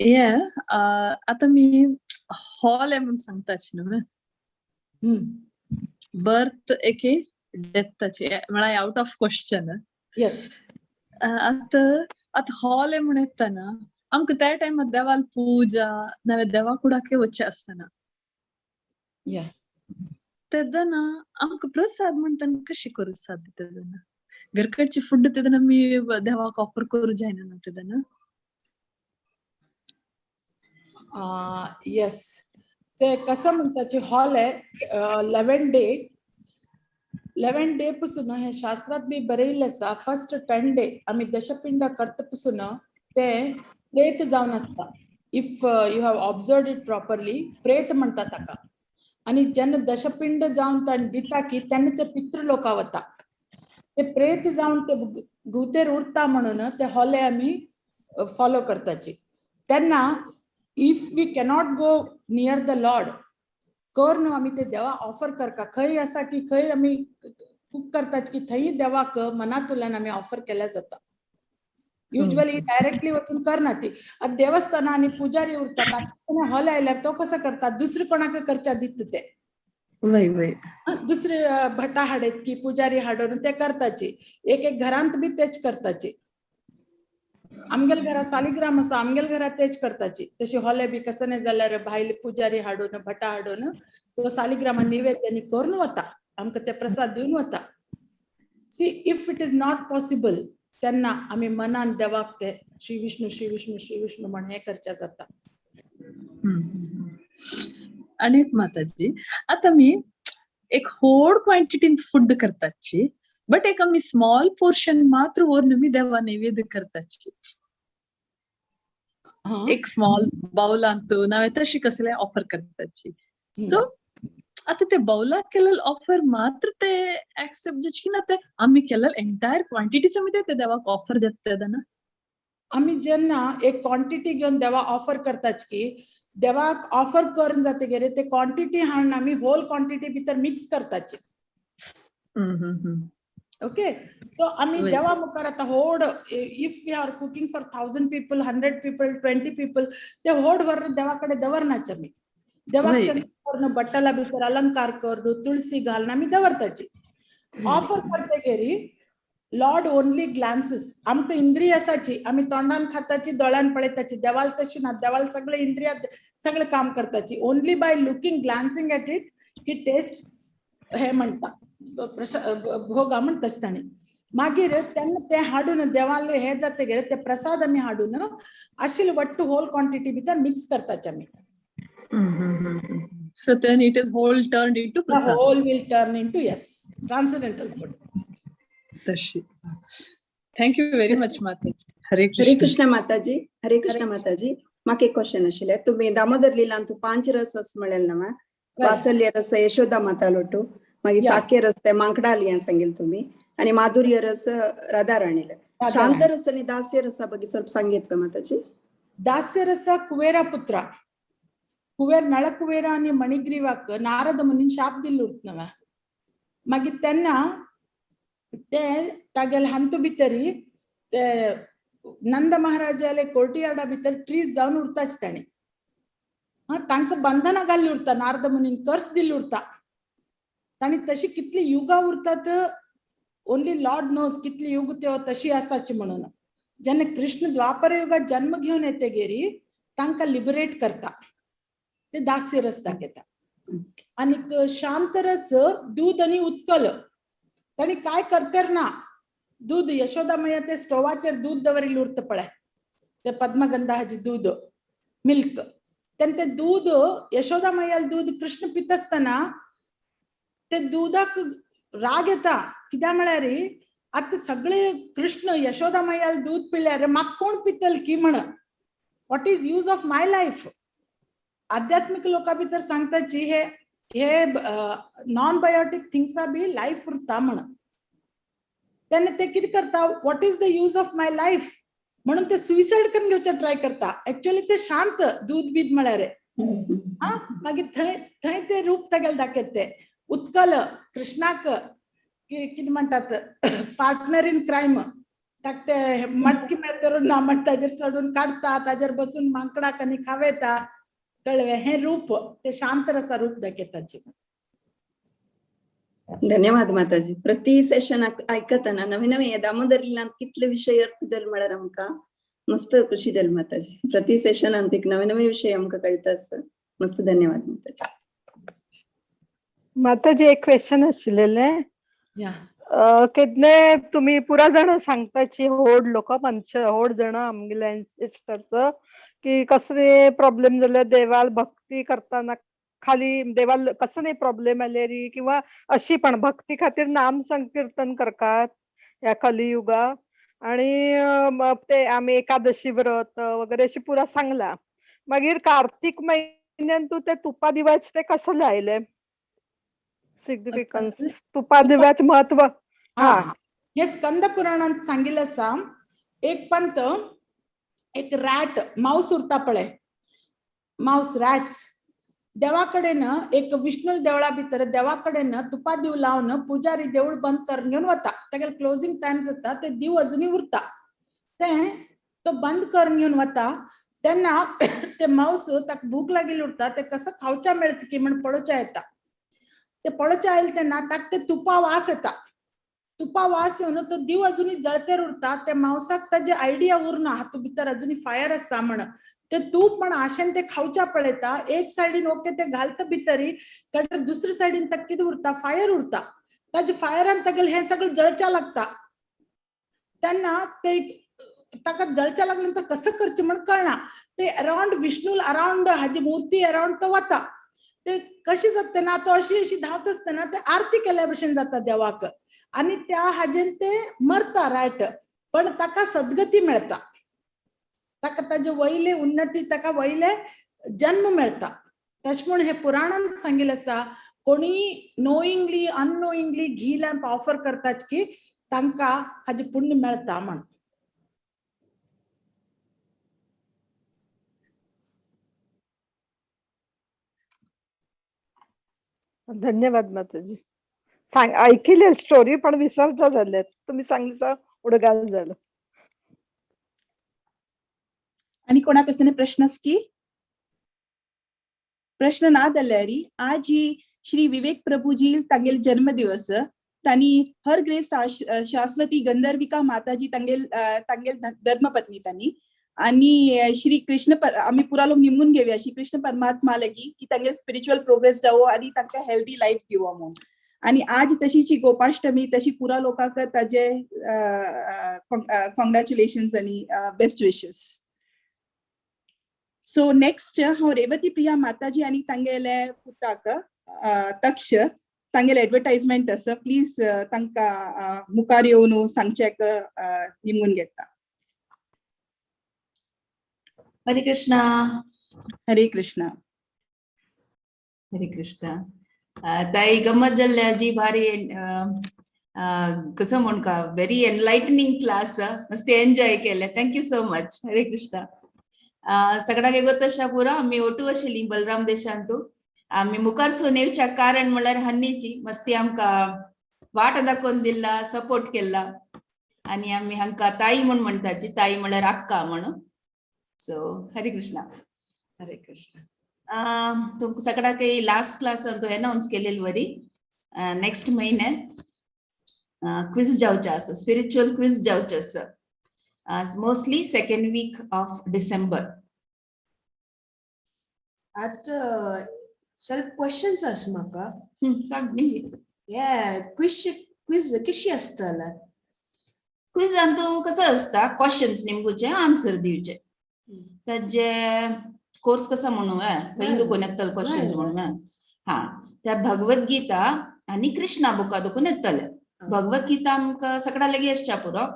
हे आतां मी हॉल आहे म्हणून सांगताची न्हू, बर्थ एके डेथाची म्हळ्यार आउट ऑफ क्वेश्चन. येस. आतां आतां हॉल म्हण येतना आमकां त्या टायमार देवाल पूजा नाल्यार देवा कुडाके वचचें आसतना या. तेदना आमकां प्रसाद म्हणटाना कशी करूं साध्य तेदना घरकडची फूड तेदना आमी देवाक ऑफर करूं जायना न्हू तेदना. येस, ते कसं म्हणताची हॉल आहे 11 डे. 11 डे पासून हे शास्त्रात बी बरयल्लें आसा. फर्स्ट 10 डे आमी दशपिंड करता पासून ते प्रेत जावन आसता. If you have observe it properly, प्रेत म्हणटा ताका. आनी जेन्ना दशपिंड जावन ताणें दिता की तेन्ना ते पितृलोका वता. ते प्रेत जावन ते गुतेर उरता म्हणून ते होले आमी फॉलो करताची. तेन्ना if we cannot go near the Lord, कर न्हू आमी ते देवा ऑफर करका. खंय आसा की खंय आमी कुक करताच की थंय देवाक मनातुल्यान आमी ऑफर केल्या जाता. युजली डायरेक्टली वचून करना ती. आतां देवस्थाना आनी पुजारी उरता, बाकी हॉल आयल्यार तो कसो करता, दुसरे कोणाक करच्या दिता ते. वय वय दुसरे भटा हाडत की पुजारी हाडून ते करताची. एक एक घरांत बी तेच करताची. आमगेल घरा सालिग्राम आसा, आमगेल घरात तेच करताची. तशी होले बी कसं नाही जाल्यार भायले पुजारी हाडून, भटा हाडून तो सालिग्रामा निवेद्य करून वता, आमकां ते प्रसाद दिवन वता. See, if it is not possible, तेन्ना आमी मनान देवाक ते श्री विष्णू, श्री विष्णू, श्री विष्णू म्हण हे करच्या जाता. आणि एक माताजी, आता मी एक होड क्वांटिटीन फूड करताची, बट एक आमी स्मॉल पोर्शन मात्र व्हरून मी देवा नैवेद्य करताची. एक स्मॉल बाउलांत नावे तशी कसले ऑफर करताची. सो आता ते बाउलाक केलेलं ऑफर मात्र ते एक्सेप्ट जाचे की ना, ते आम्ही केलेलं एंटायर क्वांटिटी समेत ते देवाक ऑफर देता तेन्ना? आमी जेन्ना एक क्वांटिटी घेवन देवा ऑफर करताच की देवाक ऑफर करून जातगीर ते क्वांटिटी हाडून आमी होल क्वांटिटी भितर मिक्स करताची. हम्म हम्म हम्म. ओके, सो आमी देवा मुखार आतां होड, if we are cooking for 1,000 people, 100 people, 20 people, ते होड व्हरून देवा कडेन दवरनाचे आमी. देवाक चंद करून बट्टला भितर अलंकार करून तुळसी घालून आमी दवरताची. ऑफर करतगीर लॉर्ड ओनली ग्लान्सेस. आमकां इंद्रिय आसाची, आमी तोंडान खाताची, दोळ्यान पळयताची. देवाल तशी ना, देवाल सगळे इंद्रिया सगळे काम करताची. Only by looking, glancing at it, he taste हे म्हणटा, भोगा म्हणटा ताणी. मागीर तेन्ना ते हाडून देवाले हे जातगीर ते प्रसाद आमी हाडून आशिल्ले वट्टू होल क्वांटिटी भितर मिक्स करताची आमी. So then it is whole turned into The prasad. Whole will turn into, yes, transcendental food. तशी. Thank you very much, Mataji. Hare Krishna. Hare Krishna Mataji, Hare Krishna Mataji. म्हाका एक question आशिल्लें. तुम्ही दामोदर लिलान तूं पांच रस अस म्हणलें ना? वात्सल्य रस यशोदा माता लोटू, मागीर साक्य रस ते मांकडाली सांगेल तुम्ही आणि माधुर्य रस राधा राणीले. शांत रस आणि दास्य रसा ಬಗ್ಗೆ ಸ್ವಲ್ಪ सांगितलं माताजी. दास्य रस कुबेरा पुत्र कुबेर, नळ कुबेरा आणि मणिग्रीवाक नारद मुनीन शाप दिल्लो उरतनव. मागीर तेन्ना ते तागेले हांतू भितरी ते नंद महाराजाले कोर्टियाडा भितर ट्रीज जावन उरताच ताणी. हा, तांकां बंधनां घाल्ली उरता, नारद मुनीन कर्स दिल्ली उरता. ताणी तशी कितली युगां उरतात, ओनली लॉर्ड नोज कितली युग त्यो तशी आसाची म्हणून. जेन्ना कृष्ण द्वापर युगात जन्म घेवन येतगीर तांकां लिबरेट करता, ते दास्य रस दाखयता. आनीक शांत रस दूध आनी उत्कल. ताणी काय करतर ना, दूध यशोदा मैया ते स्टोवाचेर दूध दवरिल्लें उरता पळय, ते पद्मगंधा हाजी दूध, मिल्क. तेन्ना ते दूध यशोदा मैयाल दूध कृष्ण पिता आसतना ते दुदाक राग येता. कित्याक म्हळ्यार आतां सगळे कृष्ण यशोदा मैयाल दूध पिल्यार म्हाका कोण पितल की म्हण, what is use of my life? आध्यात्मिक लोकां भितर सांगताची हे हे नॉन बायोटीक थिंग्सा बी लायफ उरता म्हण. तेन्ना ते कितें करता, what is the use of my life म्हणून ते सुसायड करून घेवचे ट्राय करता. एक्चुअली ते शांत दूध बीद म्हळ्यार. हा, मागीर थंय थंय ते रूप तागेले दाखयता. ते उत्कल कृष्णाक कितें म्हणटात, पार्टनर इन क्रायम. ताका ते मटकी मेळतर ना म्हण ताजेर चडून काडटा, ताजेर बसून माकडाक आनी खावेता, कळ्ळें? हें रूप ते शांत रसा रूप दाखयताची. धन्यवाद माताजी. प्रति सेशन आयकतना नवे नवे दामोदर लिलांत कितले विषय अर्थ जाले म्हळ्यार आमकां मस्त खुशी जाली माताजी. प्रति सेशनांत एक नवे नवे विषय आमकां कळटा आसा. मस्त धन्यवाद माताजी. माताजी, एक क्वेश्चन आशिल्लें. या. केदने तुम्ही पुरा जाण सांगताची होड लोक पंच होड जण आमगेले एन्सेस्टर्स की कसले प्रॉब्लेम जाल्यार देवाल भक्ती करताना खाली देवाल कसले प्रॉब्लेम आलेरी किंवा अशी पण भक्ती खातीर नाम संकीर्तन करतात ह्या कलियुगा आणि मग ते आमी एकादशी व्रत वगैरे अशी पुरा सांगला. मागीर कार्तिक महिन्यान तूं ते तुपा दिव्याचे ते कसं लायले सिग्निफिकन्स? कसलें? तुपा दिव्याचे महत्व. हा. हा. हे स्कंद पुराणांत सांगिल्लें आसा. एक पंत एक रॅट मावस उरता पळय, मावस रॅट्स देवा कडेन एक विष्णू देवळा भितर देवा कडेन तुपा दिव लावन पुजारी देवूळ बंद करून घेवन वता. तागेले क्लोजींग टायम जाता, ते दिव अजुनूय उरता, ते तो बंद करून घेवन वता. तेन्ना ते मावस ताका भूक लागिल्ली उरता, ते कसो खावच्या मेळटा की म्हण पळोवच्या येता. ते पळोवच्या आयले तेन्ना ताका ते तुपा वास येता. तुपा वास येवन तो दिव अजुनूय जळतेर उरता. त्या मावसाक ताजी आयडिया उरना हातूंत भितर अजुनूय फायर आसा म्हण. ते तूप म्हण आशेन ते खावच्या पळयता. एक सायडीन ओके ते घालता भितरी, कडेन दुसरे सायडीन ताका कितें उरता, फायर उरता. ताजे फायरान तागेलें हें सगळें जळच्या लागता. तेन्ना ते ताका जळच्या लागले नंतर कसं करचें म्हण कळना. ते अरावंड विष्णू अरावंड हाजी मूर्ती अरावंड तो वता. ते कशी जाता तेन्ना तो अशी अशी धांवत आसतना ते आरती केल्या भशेन जाता देवाक आनी त्या हाजेन ते मरता रॅट, पण ताका सद्गती मेळटा. ताका ताजे वयले उन्नती, ताका वयले जन्म मेळटा. तशें म्हूण हे पुराणान सांगिल्लें आसा, कोणी नोईंगली अननोईंगली घी लॅम्प ऑफर करतात की तांकां हाजें पुण्य मेळटा म्हण. धन्यवाद माताजी. सांग ऐकली स्टोरी पण विसरचा झाले, तुम्ही सांगलीचा उडगाल झालं. आणि कोणाक कसले प्रश्न की प्रश्न ना जाल्यार आज ही श्री विवेक प्रभुजी तांगेल जन्मदिवस. तांणी हर ग्रेस शाश्वती गंधर्विका माताजी तांगेल तांगेल धर्मपत्नी तांणी आणि श्री कृष्ण आमी पुरा लोक निमून घेवया श्री कृष्ण परमात्मा लगी की तांगेल स्पिरिच्युअल प्रोग्रेस जावो आणि तांकां हेल्दी लायफ दिवो म्हणून. आणि आज तशीची गोपाष्टमी, तशी पुरा लोकांक ताजे कॉंग्रॅच्युलेशन्स आणि बेस्ट विशेस. सो नेक्स्ट हांव रेवती प्रिया माताजी आणि तांगेले पुताक तक्ष तांगेले एडवर्टायजमेंट आसा, प्लीज तांकां मुखार येवन सांगचेक निमून घेता. हरे कृष्णा. हरे कृष्णा. हरे कृष्णा. ताई, गम्मत जाल्ली जी भारी, कसं म्हण का, व्हेरी एनलायटनिंग क्लास. मस्त एन्जॉय केले. Thank you so much. Hare Krishna. सगळ्यांक गोत पुरो आमी ओटू आशिल्ली बलराम देशांतू. आमी मुखार सून येवच्या कारण म्हणल्यार हन्नीची मस्ती आमकां वाट दाखोवन दिल्ला, सपोर्ट केला आनी आमी हांकां ताई म्हूण म्हणटाची. ताई म्हणल्यार अक्का म्हणून. सो हरे कृष्णा. हरे कृष्ण. तुमकां सगळ्याक लास्ट क्लास अनाउन्स केलेली वरी नेक्स्ट महिने क्विज जावचे आसा, स्पिरिच्युअल क्विज जावचे आसा, mostly second week of December. आतां ಸ್ವಲ್ಪ क्वेश्चन्स आस म्हाका. सांग न्ही. हे क्विज क्विज कशी आसतले? क्विज अंतू कसं असता, क्वेश्चन्स निमगुचे आन्सर दिवचे. ताजे कोर्स कसा म्हणू खंय दुखून येतले क्वेश्चन्स म्हणून. हा, त्या भगवद्गीता आणि कृष्णा बुका दुखून येतले. भगवद्गीता आमकां सगळ्या लागीं आसच्या पुरो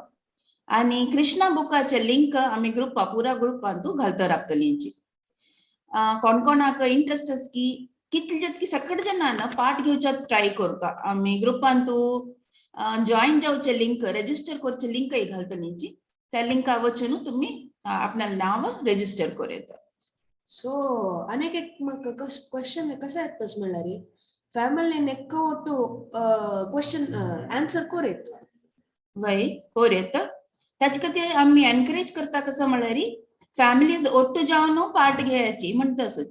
आणि कृष्णा बुकाचे लिंक आमी ग्रुपा पुरा ग्रुपान तूं घालता राबतली. कोण कोणाक इंट्रस्ट आसा की कितले जितकी सगळे जाणां पार्ट घेवच्या ट्राय करता. आमी ग्रुपान तूं जॉईन जावचे लिंक, रजिस्टर करचे लिंकय घालतली. त्या लिंका वचून तुम्ही आपणाले नाव रजिस्टर करूं येता. सो अनेक एक म्हाका क्वेश्चन कसं येतस म्हणल्यार फॅमिलीन एक्क ಒಟ್ಟು क्वेश्चन आन्सर कोरेत. वय, कोर येता. त्याच खातीर आमी एनकरेज करता, कसं म्हणल्यार फॅमिलीज ಒಟ್ಟು जावन पार्ट घेयाची म्हणटा. असं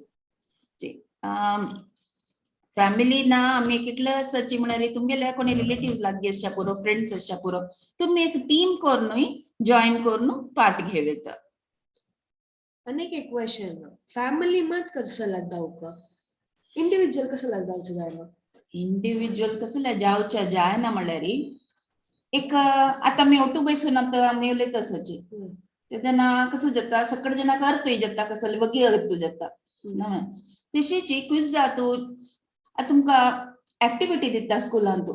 फॅमिली ना आमी एक एकले आसाची म्हणल्यार तुमगेले कोणी रिलेटिव्ह लागीं आसच्या पुरो, फ्रेंड्स आसच्या पुरो, तुमी एक टीम करूनय जॉईन करून पार्ट घेव येता. अनेक एक क्वेश्चन, फॅमिली मात कसं लागदावका, इंडिव्हिज्युअल कसं लागदावचं जायना? इंडिव्हिज्युअल कसं जावच्या जायना म्हणल्यार एक आतां आमी ओटू बसून आतां आमी उलयता आसाची. तेन्ना कसं जाता, सकड जनाक अर्थूय जाता, कसले वगी अर्थ जाता नवें. तशीच क्विज जातू आतां तुमकां एक्टिविटी दिता स्कुलांतू,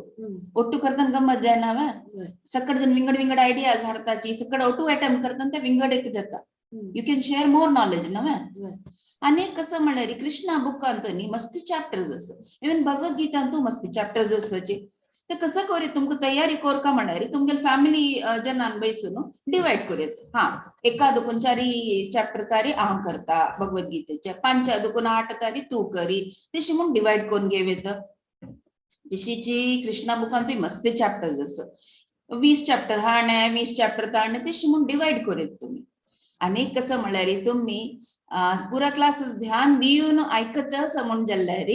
ಒಟ್ಟು करताना गमत जायना वे. सकड जन विंगड विंगड आयडियाज हाडताची, सकड ಒಟ್ಟು अटेम्प्ट करताना ते विंगड एक जाता. You can share more knowledge नवे. आनी कसं म्हणल्यार कृष्णा बुकांत न्ही मस्त चॅप्टर्स आसा, इवन भगवद्गीतांतू मस्त चॅप्टर्स आसाची. ते कसं करूं, तुमकां तयारी करका म्हणल्यार तुमगेले फॅमिली जनान बैसून डिवायड करूं. हा, एका दुकून चारी चॅप्टर तारी हांव करता भगवद्गीतेचे, पांचा दुकून आठ तारी तूं करी, तशी म्हूण डिवायड करून घेव येता. तशीची कृष्णा बुकांतूय मस्त चॅप्टर्स आसा, 20 चॅप्टर हाणे, 20 चॅप्टर ताणे, तशी म्हूण डिवायड करूं येता तुमी. आनी कसं म्हणल्यार तुमी पुरा क्लासीस ध्यान दिवन आयकत आसा म्हूण जाल्यार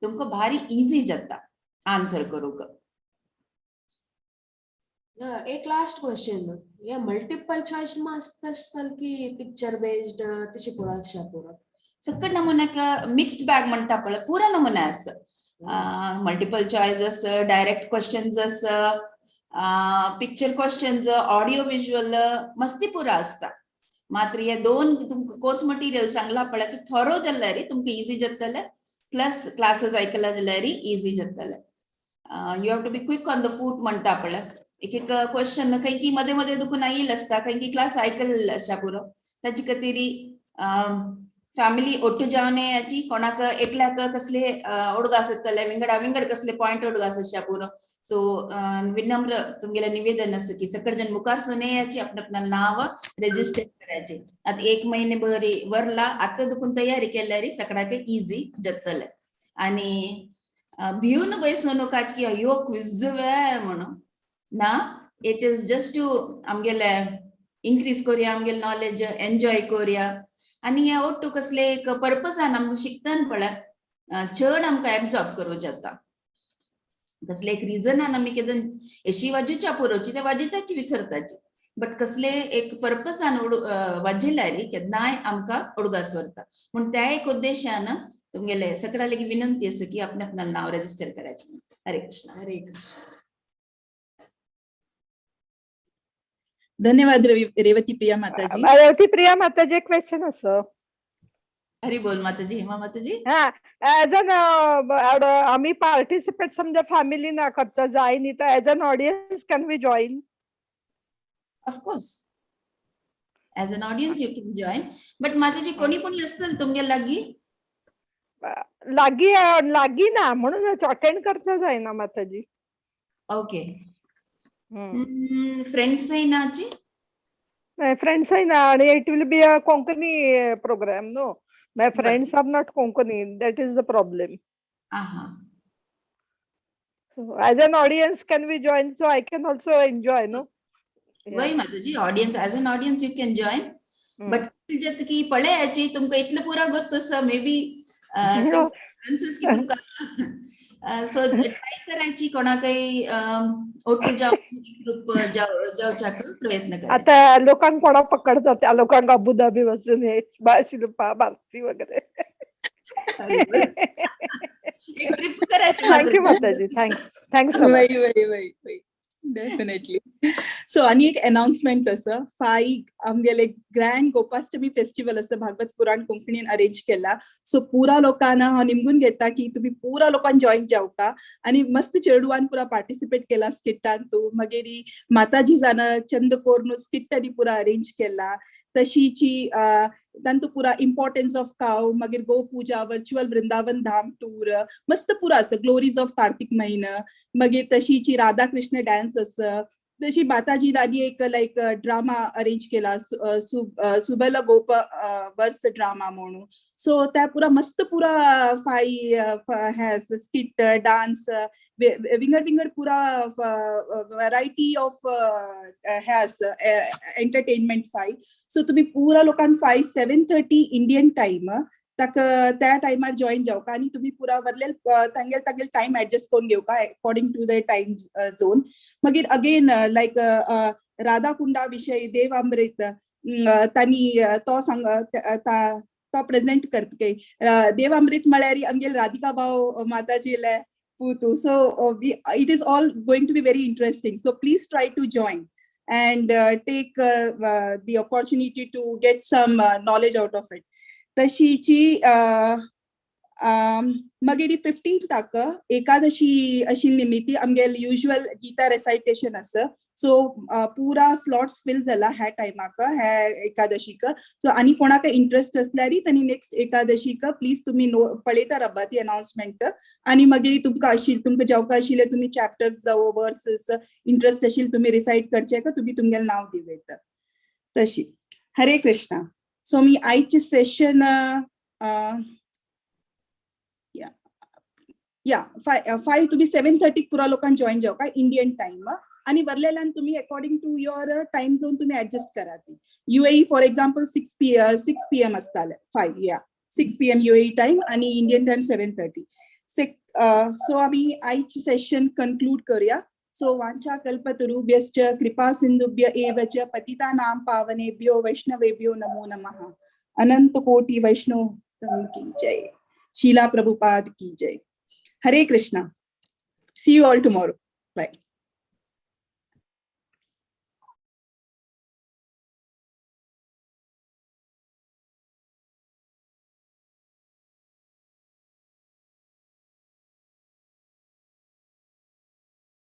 तुमकां भारी इजी जाता आन्सर करूंक. एक लास्ट क्वेश्चन, हे मल्टिपल चॉइस मस्त आसतल की पिक्चर बेस्ड तशी पुरा पुरा? सकट नमुन्याक मिक्स्ड बॅग म्हणटा पळय, पुरा नमुने आसा. मल्टिपल चॉयस आसा, डायरेक्ट क्वेश्चन्स आसा, पिक्चर क्वेश्चन्स, ऑडियो विज्युअल, मस्ती पुरा आसता. मात्र हे दोन तुमकां कोर्स मटेरियल सांगला पळय, ते थोरो जाल्यार तुमकां इजी जातले, प्लस क्लासेस आयकला जाल्यार इजी जातले. You have to be quick on the foot म्हणटा पळय. एक एक क्वेश्चन खंय की मध्ये मध्ये दुखून येईल आसता, खंय की क्लास आयकल्ले आसा पुरो. ताचे खातीर फॅमिली ಒಟ್ಟು जावन याची, कोणाक एकल्याक कसले उडगास येतले, विंगडा विंगड कसले पॉयंट उडगास आसा पुरो. सो विनम्र तुमगेले निवेदन आसा की सकड जन मुखार सुने याची, आपलं आपलं नाव रेजिस्टर करायचे. आता एक महिने बरी वरला, आता दुखून तयारी केल्यार सगळ्याक इजी जातले. आणि भिवन बसून काच की अयो क्विज वे म्हणून ना, it is just to आमगेले इन्क्रीज करूया आमगेले नॉलेज, एन्जॉय करूया. आनी हे ಒಟ್ಟು कसले एक पर्पसान आमकां शिकतान पळय, चड आमकां एब्जॉर्ब करूं जाता. कसले एक रिजनान आमी केदन एशी वाजूच्या पुरोची ते वाजयताची विसरताची, बट कसले एक पर्पसान वाजयल्यार केन्नाय आमकां उडगास व्हरता. म्हूण त्या एक उद्देशान तुमगेले सगळ्या लेगीत विनंती आसा की आपणे आपणाले नाव रेजिस्टर करायचें. हरे कृष्ण. हरे कृष्ण. धन्यवाद रवी रेवती प्रिया माताजी. रेवती प्रिया माताजी, एक क्वेश्चन आसा. हरी बोल माताजी, हेमा माताजी. हा, एज एन आमी पार्टिसिपेट समजा फॅमिली ना करता जाय न्ही, तर as an audience can we join? Of course, as an audience you can join, but माताजी कोणी कोणी असतल तुमगे लागी? लागी लागी ना, म्हणून अटेंड करता जायना माताजी. ओके. फ्रेंड्स नाची? फ्रेंड्स ना, आणि it will be a Konkani program, no? My friends are not Konkani, that is the problem. आहा. So as an audience can we join, so I can also enjoy, no? वय माताजी, audience, as an audience you can join, but जत की पळयाची तुमकां इतलें पुरा गोत्त आसा, may be answers की तुमकां. सो ट्राय करायची कोणाकय ಒಟ್ಟು जावन ग्रुप जावच्याक प्रयत्न करायचे. आता लोकांक कोणा पकडतात, त्या लोकांक अबुधाबी बसून हे शिल्पा भारती वगैरे. एक ट्रिप करायची. Thank you माताजी, thanks thanks. वय वय वय वय, डेफिनेटली. सो आणि एक अनाउन्समेंट आसा. फाय आमगेले ग्रँड गोपाष्टमी फेस्टिवल आसा, भागवत पुराण कोंकणीन अरेंज केला. सो पुरा लोकांना हांव निमगून घेता की तुमी पुरा लोकांक जॉईन जावका. आनी मस्त चेडवान पुरा पार्टिसिपेट केला स्किटान तूं. मागीर माताजी जाणा चंद कोर्नू स्किट आनी पुरा अरेंज केला. तशीची तांतू पुरा इम्पॉर्टन्स ऑफ काव, मागीर गो पूजा, वर्च्युअल वृंदावन धाम टूर, मस्त पुरा आसा. ग्लोरीज ऑफ कार्तिक महिना, मागीर तशीची राधा कृष्ण डान्स आसा. तशी माताजी आनी एक लायक ड्रामा अरेंज केला, सुबल गोप वर्स ड्रामा म्हणून. सो त्या पुरा मस्त पुरा फाय हे स्किट, डान्स, विंगड विंगड पुरा व्हरायटी ऑफ हे आसा एंटरटेनमेंट फाय. सो तुम्ही पुरा लोकांक फाय 7:30 इंडियन टायम ताका त्या टायमार जॉईन जावका. आनी तुम्ही पुरा वरले तांगेल तांगेल टायम एडजस्ट करून घेवका according to the time zone. मागीर अगेन लायक राधा कुंडा विशय देव अमृत तांणी तो सांग तो प्रेझेंट करता. देव अमृत म्हळ्यार आमगेले राधिका भाऊ माताजीले पुतू. So it is all going to be very interesting, so please try to join. And take the opportunity to get some knowledge out of it. तशीची मागीर 15थाक एकादशी अशी निमित्ती आमगेले युजल गीता रेसायटेशन आसा. सो पुरा स्लॉट्स फिल जाला ह्या टायमाक, ह्या एकादशीक. सो आनी कोणाक इंट्रस्ट असल्यारी तांणी नेक्स्ट एकादशीक प्लीज तुम्ही नो पळयता राबा ती अनाउन्समेंट आणि मागीर तुमकां आशिल्ले, तुमकां जेवका आशिल्ले तुमी चॅप्टर्स जावं वर्सेस इंट्रस्ट आशिल्ले तुमी रिसायट करचे का, तुमी तुमगेलें नांव दिवं येता तशी. हरे कृष्णा. सो मी आयचे सेशन या 5, तुम्ही 7:30 पुरा लोकांक जॉईन जाव काय इंडियन टाइम आणि वरलेल्यान तुम्ही according to your time zone तुम्ही ऍडजस्ट करा. ती UAE, for example, 6 PM असताले, 5, या, 6 PM UAE time आणि इंडियन टाइम 7:30. सो आम्ही आयचे सेशन कन्क्लूड करूया. सो वांछा कल्पतरुभ्यश्च कृपा सिंधुभ्य एव च पतितानां पावनेभ्यो वैष्णवेभ्यो नमो नमः. अनंत कोटि वैष्णव की जय. शीला प्रभुपाद की जय. हरे Krishna. See you all tomorrow. Bye.